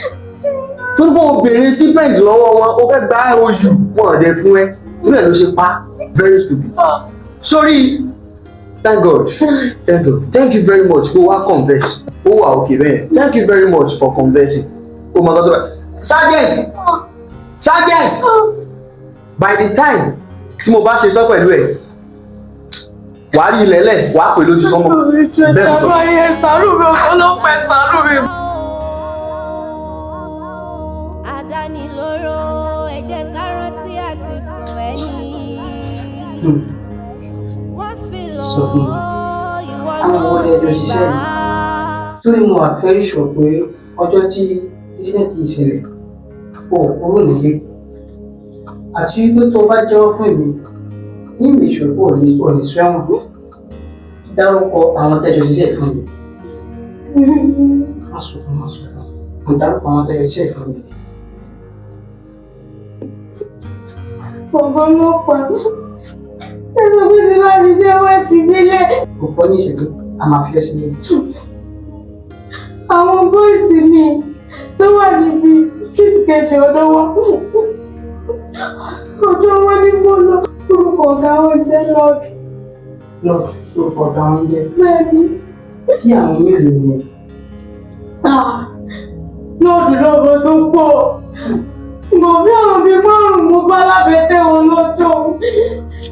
Torí pé o béèrè stipend lọ́wọ́ wọn, o fẹ́ gba IOU wọn ò dẹ̀ fún ẹ, torí ẹ ló ṣe pa. Very stupid. Sorry. Thank God, thank God, thank you very much. Kó wá confess, ó wà òkè bẹ́ẹ̀. Thank you very much for confessing. Ó mọ tọ́jú báyìí. Sergeant, sergeant, by the time tí mo bá ṣe tán pẹ̀lú ẹ̀, wàá rí ilẹ̀ lẹ̀, wàá pè lójú sọ́mọ. Bẹ́ẹ̀ mo sọ. Ṣàánú mi, ọlọ́pàá ṣàánú mi. Àdánilóró, ẹ jẹ́ ká rántí àti sùn ẹni. Wọ́n fi lọ Sọ fún mi, ìwọ àwọn ló wo lẹ jọ sì ṣiṣẹ́ gbà yìí? Torí mo wà very sure pé ọjọ́ tí incident yìí ṣẹlẹ̀, o ò kúrò nílé. Àti wípé tó o bá jẹ́wọ́ fún èmi, ní ìmì ìṣòro ò ní ò ní sẹ́wọ̀n. Dárúkọ àwọn tẹ́jọ ṣiṣẹ́ fún mi. Má sunkún, má sunkún. Mo dárúkọ àwọn tẹ́lẹ̀ iṣẹ́ ìfún mi. Bàbá ọlọ́pàá, ẹ sọ pé tí bá ti jẹ́wọ́ ẹ fi mí lẹ̀. Kò pọ́ ní ìṣẹ́jú, a máa fi ẹ́ sílẹ̀. Àwọn bọ́ìsì ni tó wà níbi street kejì ọ̀dọ̀ wọn. Ọ̀dọ̀ wọn ni mo lọ. Orúkọ ọ̀gá wọn jẹ́ Lord. Lord, orúkọ ọ̀gá wọn jẹ́. Bẹ́ẹ̀ni. Kí àwọn mélòó ni? Lọ́ọ̀dù lọ́bọ̀ tó pọ̀. Mọ̀ bí àwọn bíi márùn-ún mo bá lábẹ́tẹ̀ wọn lọ́jọ́.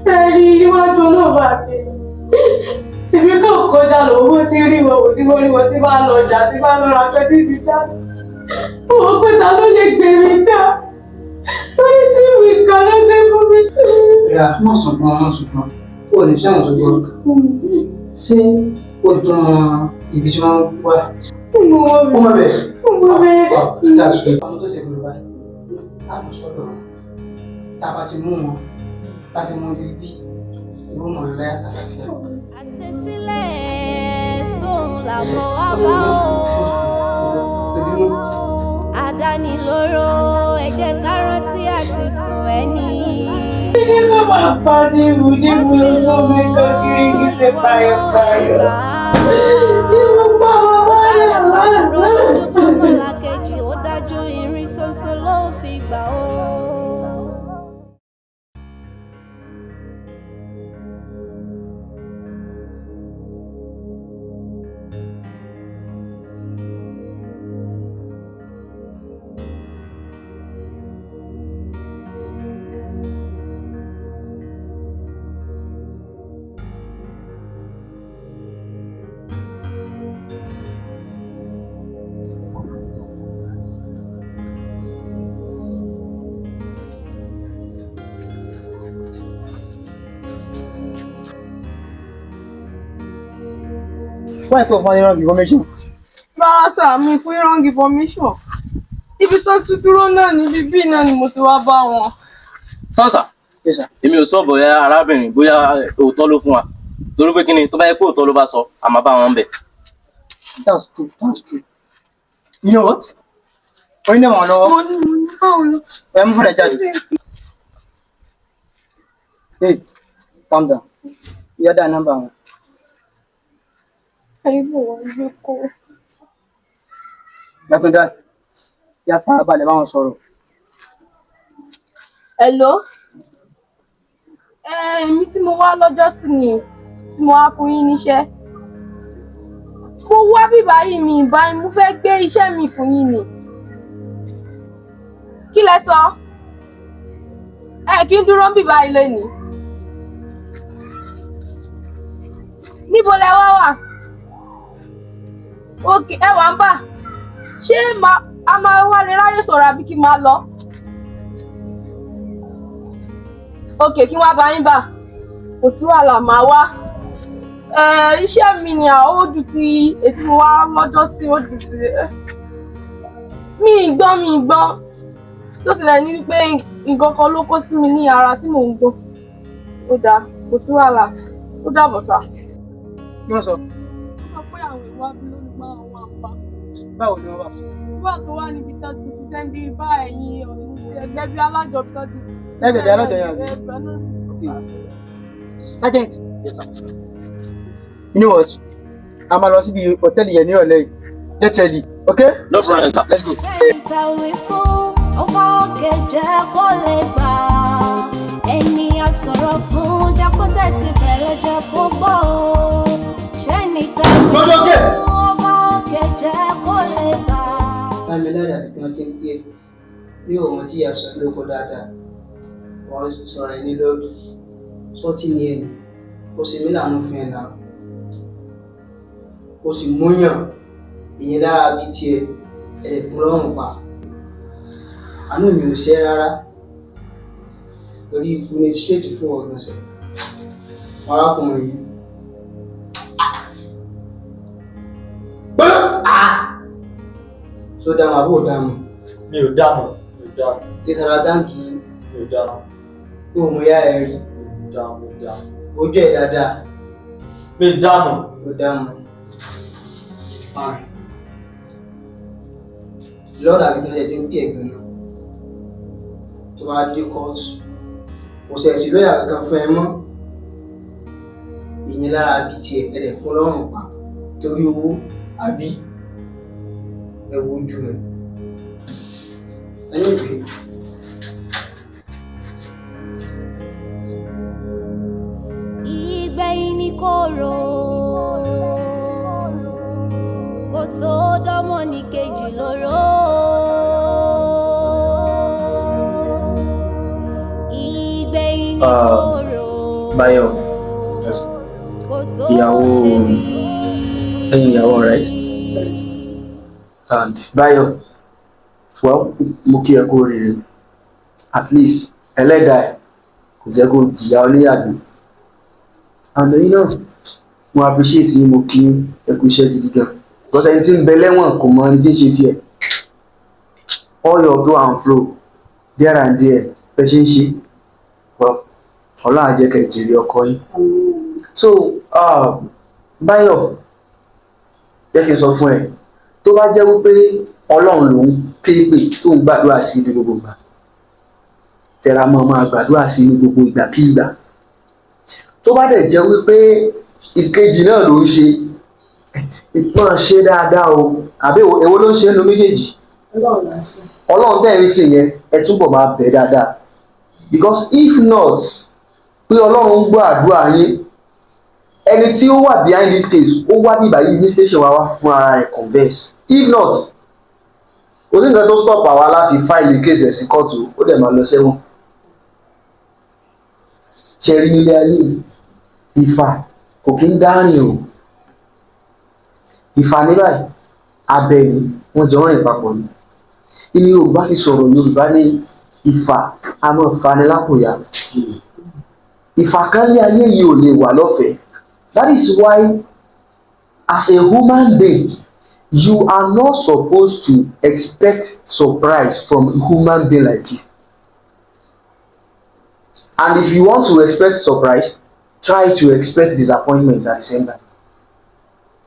Sẹ́rí iwájú olóòbá mi. Èmi kò kọjá lọ, mo ti rí wọn, mo ti mọ rí wọn tí bá lọ ọjà tí bá lọ ra pẹ́ tí fi já. Òun pé ta ló lè gbé mi já? Torí tí ìwé kan ló ṣe fún mi. Ìyá, má sunkún, má sunkún. O ò ní sẹ́wọ̀n tó gbọ́. Ṣé o dùn ibi tí wọ́n wà? Mo mọ Ó mọ bẹ́ẹ̀. Mo mọ bẹ́ẹ̀. That's good. Àwọn tó ṣe gbogbo báyìí, á lọ sọ́dọ̀ wọn. Tá a bá ti mú wọn, tá a ti mú ibi bí, ìwọ mọ̀ lọ́yà àtàlàfíà. Àṣesílẹ̀ sóun làbọ̀ wá bá o. Àdánilóró, ẹ jẹ́ ká rántí àti sùn ẹni. Ní kó máa pa ní ìbùdíbù lọ́wọ́ mi kan kiri kí ṣe payọ̀payọ̀. Ní mo pa bàbá rẹ̀ wá. Lójú pọ́nmọ́lá kejì ó dájú irin ṣoṣo ló ń fi gbà ó. Why tó fún wrong information? Rárá sà, mi fún wrong information. Ibi tó tún dúró náà níbi bí náà ni mo ti wá bá wọn. Sọ́nsà, èmi ò sọ bóyá arábìnrin bóyá òótọ́ ló fún wa. Torí pé kíni tó bá yẹ pé òótọ́ ló bá sọ, a máa bá wọn bẹ̀. That's true, that's true. You know what? Oyin náà wà lọ́wọ́. Mo ní mo ní báwo lọ. Ẹ mú fúnra ẹ jáde. Hey, calm down. Ìyá dá nọ́mbà wọn. Ayé bò wá gbé kó. Lákúndá, yá farabalẹ̀ bá wọn sọ̀rọ̀. Hello? Èmi tí mo wá lọ́jọ́ sí ni tí mo wá fún yín níṣẹ́. Mo wá bíbá yìí mi ìbá yín, mo fẹ́ gbé iṣẹ́ mi fún yín ni. Kí lẹ sọ? Ẹ kí n dúró ń bíbá yìí lénìí. Níbo lẹ wá wà? Òkè ẹ wà ń bà. Ṣé a máa wá lè ráyè sọ̀rọ̀ àbí kí n máa lọ? Òkè kí wá bá yín bà. Kò sí wàhálà, màá wá. Iṣẹ́ mi ni àwọn ojú ti ètí mo wá lọ́jọ́ sí ojú ti. Mi ì gbọ́, mi ì gbọ́. Tó tilẹ̀ ní wípé nǹkan kan ló kó sí mi ní ara tí mò ń gbọ́. Ó dáa, kò sí wàhálà. Ó dàbọ̀ sá. Kí wọ́n sọ? Ó sọ pé àwọn ìwà bí ló ń gbọ́ àwọn àǹfà. Báwo ni wọ́n wà? Wíwà tó wà níbi tán ti ṣiṣẹ́ ń bí bá ẹ̀yìn ẹgbẹ́ bí alájọ tán ti. Lẹ́gbẹ̀ẹ́ bí alájọ yẹn àbí? Ẹgbẹ́ náà. Sergeant. Yes, sir. You know what? A máa lọ síbi hòtẹ́ẹ̀lì yẹn nírọ̀lẹ́ yìí. Get ready, okay? No problem, sir. Let's go. Ẹni tá wí fún ọba òkè jẹ́ kó lè gbà. Ẹni a sọ̀rọ̀ fún jẹ́ kó tẹ̀tí bẹ̀rẹ̀ jẹ́ kó gbọ́ o. Ṣẹ́ni tá wí fún ọba òkè jẹ́ kó lè gbà. Lámiláre àbí kí wọ́n ti ń pè é ní òun tí ìyá sọ lóko dáadáa, wọ́n sọ̀rọ̀ ẹni lọ́dún sọ́tì ní ẹni ó sì mí lànà fún ẹ̀ náà, ó sì múyàn ìyẹn lára bíi tiẹ̀ ẹ̀rẹ̀ fún lọ́rùn pa. Àánú mi ò ṣe é rárá torí ikú ni straight fún ọ̀gbọ̀nsẹ̀ arákùnrin yìí. Tó dáhùn àbó dáhùn? Mi ò dáhùn, mi ò dáhùn. Ìsara dáǹkì. Mi ò dáhùn. Kó o mú yá ẹ rí. Mi ò dáhùn, mi ò dáhùn. Ojú ẹ dáadáa. Mi ò dáhùn. Ó dáhùn. Fine. Lọ́dà àbí kí wọ́n ti ń pè é gan-an tó bá dé kóòtù, kò sẹ̀ sí lóyà kankan fún ẹ mọ́. Ìyẹn lára bíi tiẹ̀ ẹ̀rẹ̀ fún lọ́rùn pa torí owó àbí ẹ wo ojú rẹ̀. Anyway. Ìgbẹ̀yìn ni kòrò kó tó dánmọ́ ní kejì lóró. Ìgbẹ̀yìn ni kòrò Báyọ̀, kó tó ìyàwó ṣe bí. ẹ̀yin ìyàwó, right? And Báyọ̀, well, mo kí ẹ kú oríire. At least ẹlẹ́dàá ẹ̀ kò jẹ́ kó jìyà oníyàgbé. And ẹ̀yin náà, mo appreciate yín, mo kí ẹ kú iṣẹ́ gidi gan. Because ẹni tí ń bẹ lẹ́wọ̀n kò mọ ẹni tí ń ṣe tiẹ̀. All your go and flow there and there bẹ́ ṣe ń ṣe. Well, Ọlọ́run á jẹ́ kẹ́ ẹ jèrè ọkọ yín. So, Báyọ̀, jẹ́ kí n sọ fún ẹ, tó bá jẹ́ wípé Ọlọ́run ló ń ké pè tó ń gbàdúrà sí ní gbogbo ìgbà, tẹra mọ́ máa gbàdúrà sí ní gbogbo ìgbàkígbà. Tó bá dẹ̀ jẹ́ wípé ìkejì náà ló ń ṣe, máa ṣe dáadáa o. Àbí èwo ló ń ṣe nínú méjèèjì? Ọlọ́run là ń sìn. Ọlọ́run tẹ̀ ń sìn yẹn, ẹ túbọ̀ máa bẹ̀ dáadáa, because if not pé Ọlọ́run ń gbọ́ àdúrà yín, ẹni tí ó wà behind this case, ó wá bíbá yìí ní station wa wá fún ara rẹ̀ converse. If not, kò sí nǹkan tó stop àwa láti file case ẹ̀ sí kóòtù, ó dẹ̀ máa lọ sẹ́wọ̀n. Ṣe rí nílé ayé yìí, ìfà kò kí ń dárìn o. Ìfà ní báyìí, abẹ ni wọ́n jọ ń rìn papọ̀ ni. Ìní Yorùbá fi sọ̀rọ̀, Yorùbá ní ìfà a máa fani lápòyà. Ìfà kan lé ayé yìí ò lè wà lọ́fẹ̀ẹ́. That is why as a human being, you are not supposed to expect surprise from a human being like you. And if you want to expect surprise, try to expect disappointment at the same time,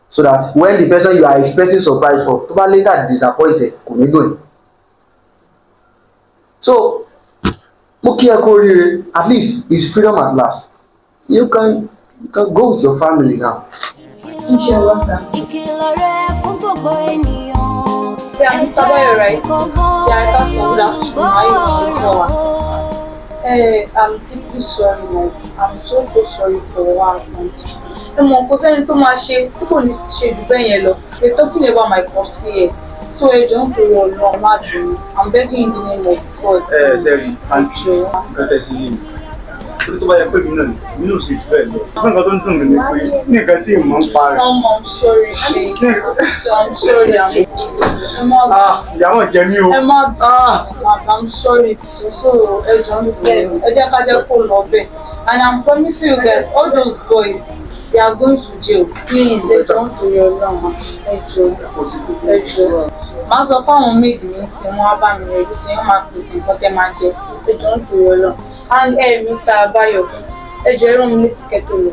so that when the person you are expecting surprise for tó bá later disappointed, kò ní dùn ẹ́. So mo kí ẹ kú oríire. At least it's freedom at last. You can go with your family now. Inshallah, sir. Ìkìlọ̀ rẹ̀ fún gbogbo ènìyàn. Yeah, Mr. Bayo, right? Yeah, that's what good afternoon. How you doing? Hey, I'm deeply sorry, like, I'm so so sorry for what happened. Ẹ mọ̀, kò sẹ́ni tó máa ṣe tí kò ní ṣe jù bẹ́ẹ̀ yẹn lọ. We're talking about my popsi here. So ẹ jọ̀ọ́, nítorí Ọlọ́run, má bínú. I'm begging in the name of God. Ẹ sẹ́rí, àǹtí, nǹkan tẹ̀ sí yìí torí tó bá yẹ pé mi náà ni, mi náà sì bẹ́ẹ̀ lọ. Fún nǹkan tó ń dùn mí ni pé ní nǹkan tí ìmọ̀ ń pa rẹ̀. Mom, I'm sorry, please. I'm sorry. Ẹ má Ìyàwó jẹ mí o. Ẹ má bínú. I'm sorry. So ẹ jọ̀ọ́, ẹ jẹ́ ká jẹ́ kó lọ bẹ́ẹ̀. And I'm promising you guys, all those boys, they are going to jail. Please, ẹ jọ̀ọ́, nítorí Ọlọ́run, ẹ jọ̀ọ́, ẹ jọ̀ọ́. Màá sọ fáwọn maid mi sí wọn á bá mi yọjú sí wọn, máa pèsè nǹkan tẹ́ máa jẹ. Ẹ jọ̀ọ́, nítorí Ọlọ́run. And Mr. Bayo, ẹ jọ̀ọ́, ẹ rán mi létí kẹ́ tó lọ.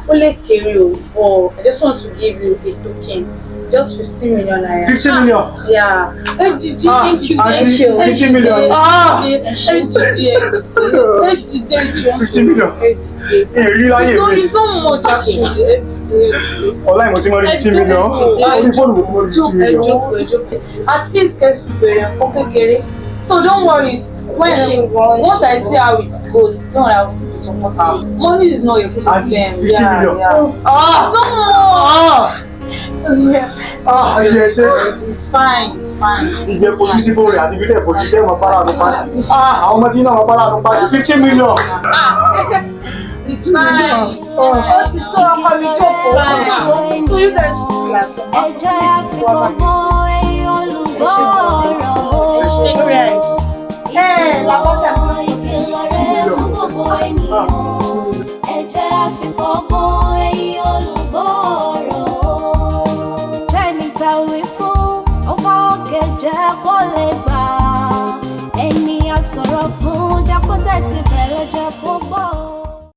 Ó lè kéré o, but I just want to give you a token. Just 15 million naira. 15 million? Yeah. Ẹ dìde, ẹ dìde, Àǹtí, 15 million. Ah! ẹ dìde, ẹ dìde, ẹ dìde, ẹ jọ̀ọ́. 15 million. Ẹ dìde. Èrí láyé It's not, mi. it's not much actually. Ẹ dìde, ẹ dìde. Ọ̀la ìmọ̀ tí mo rí 15 million. Orí fóònù mo ti mo rí fifteen Ẹ million. jókòó, ẹ jókòó. At least kẹ́ fi bẹ̀rẹ̀ nǹkan kékeré. So don't worry. When once I see how it goes, don't worry, I will still be supporting you. Money is not your problem. Àǹtí, 15 Yeah, million. yeah. Ah, it's not much. Ah, àǹtí, ẹ ṣé. It's fine, it's fine. Ìgbẹ́ fojú sí fóònù àti ibi tẹ̀ fojú sí ẹ̀wọ̀n bára mi pa. Ah, àwọn ọmọ tí náà wọ́n bára mi pa. 15 million. It's fine. Ó ti tó, ọkọ mi, jókòó. So you guys like Ẹ jẹ́ àfikọ́gbọ́n, ẹ̀yin olùgbọ́ ọ̀rọ̀ o. Ẹ làbọ́jà. Ìkìlọ̀ rẹ̀ fún gbogbo ènìyàn.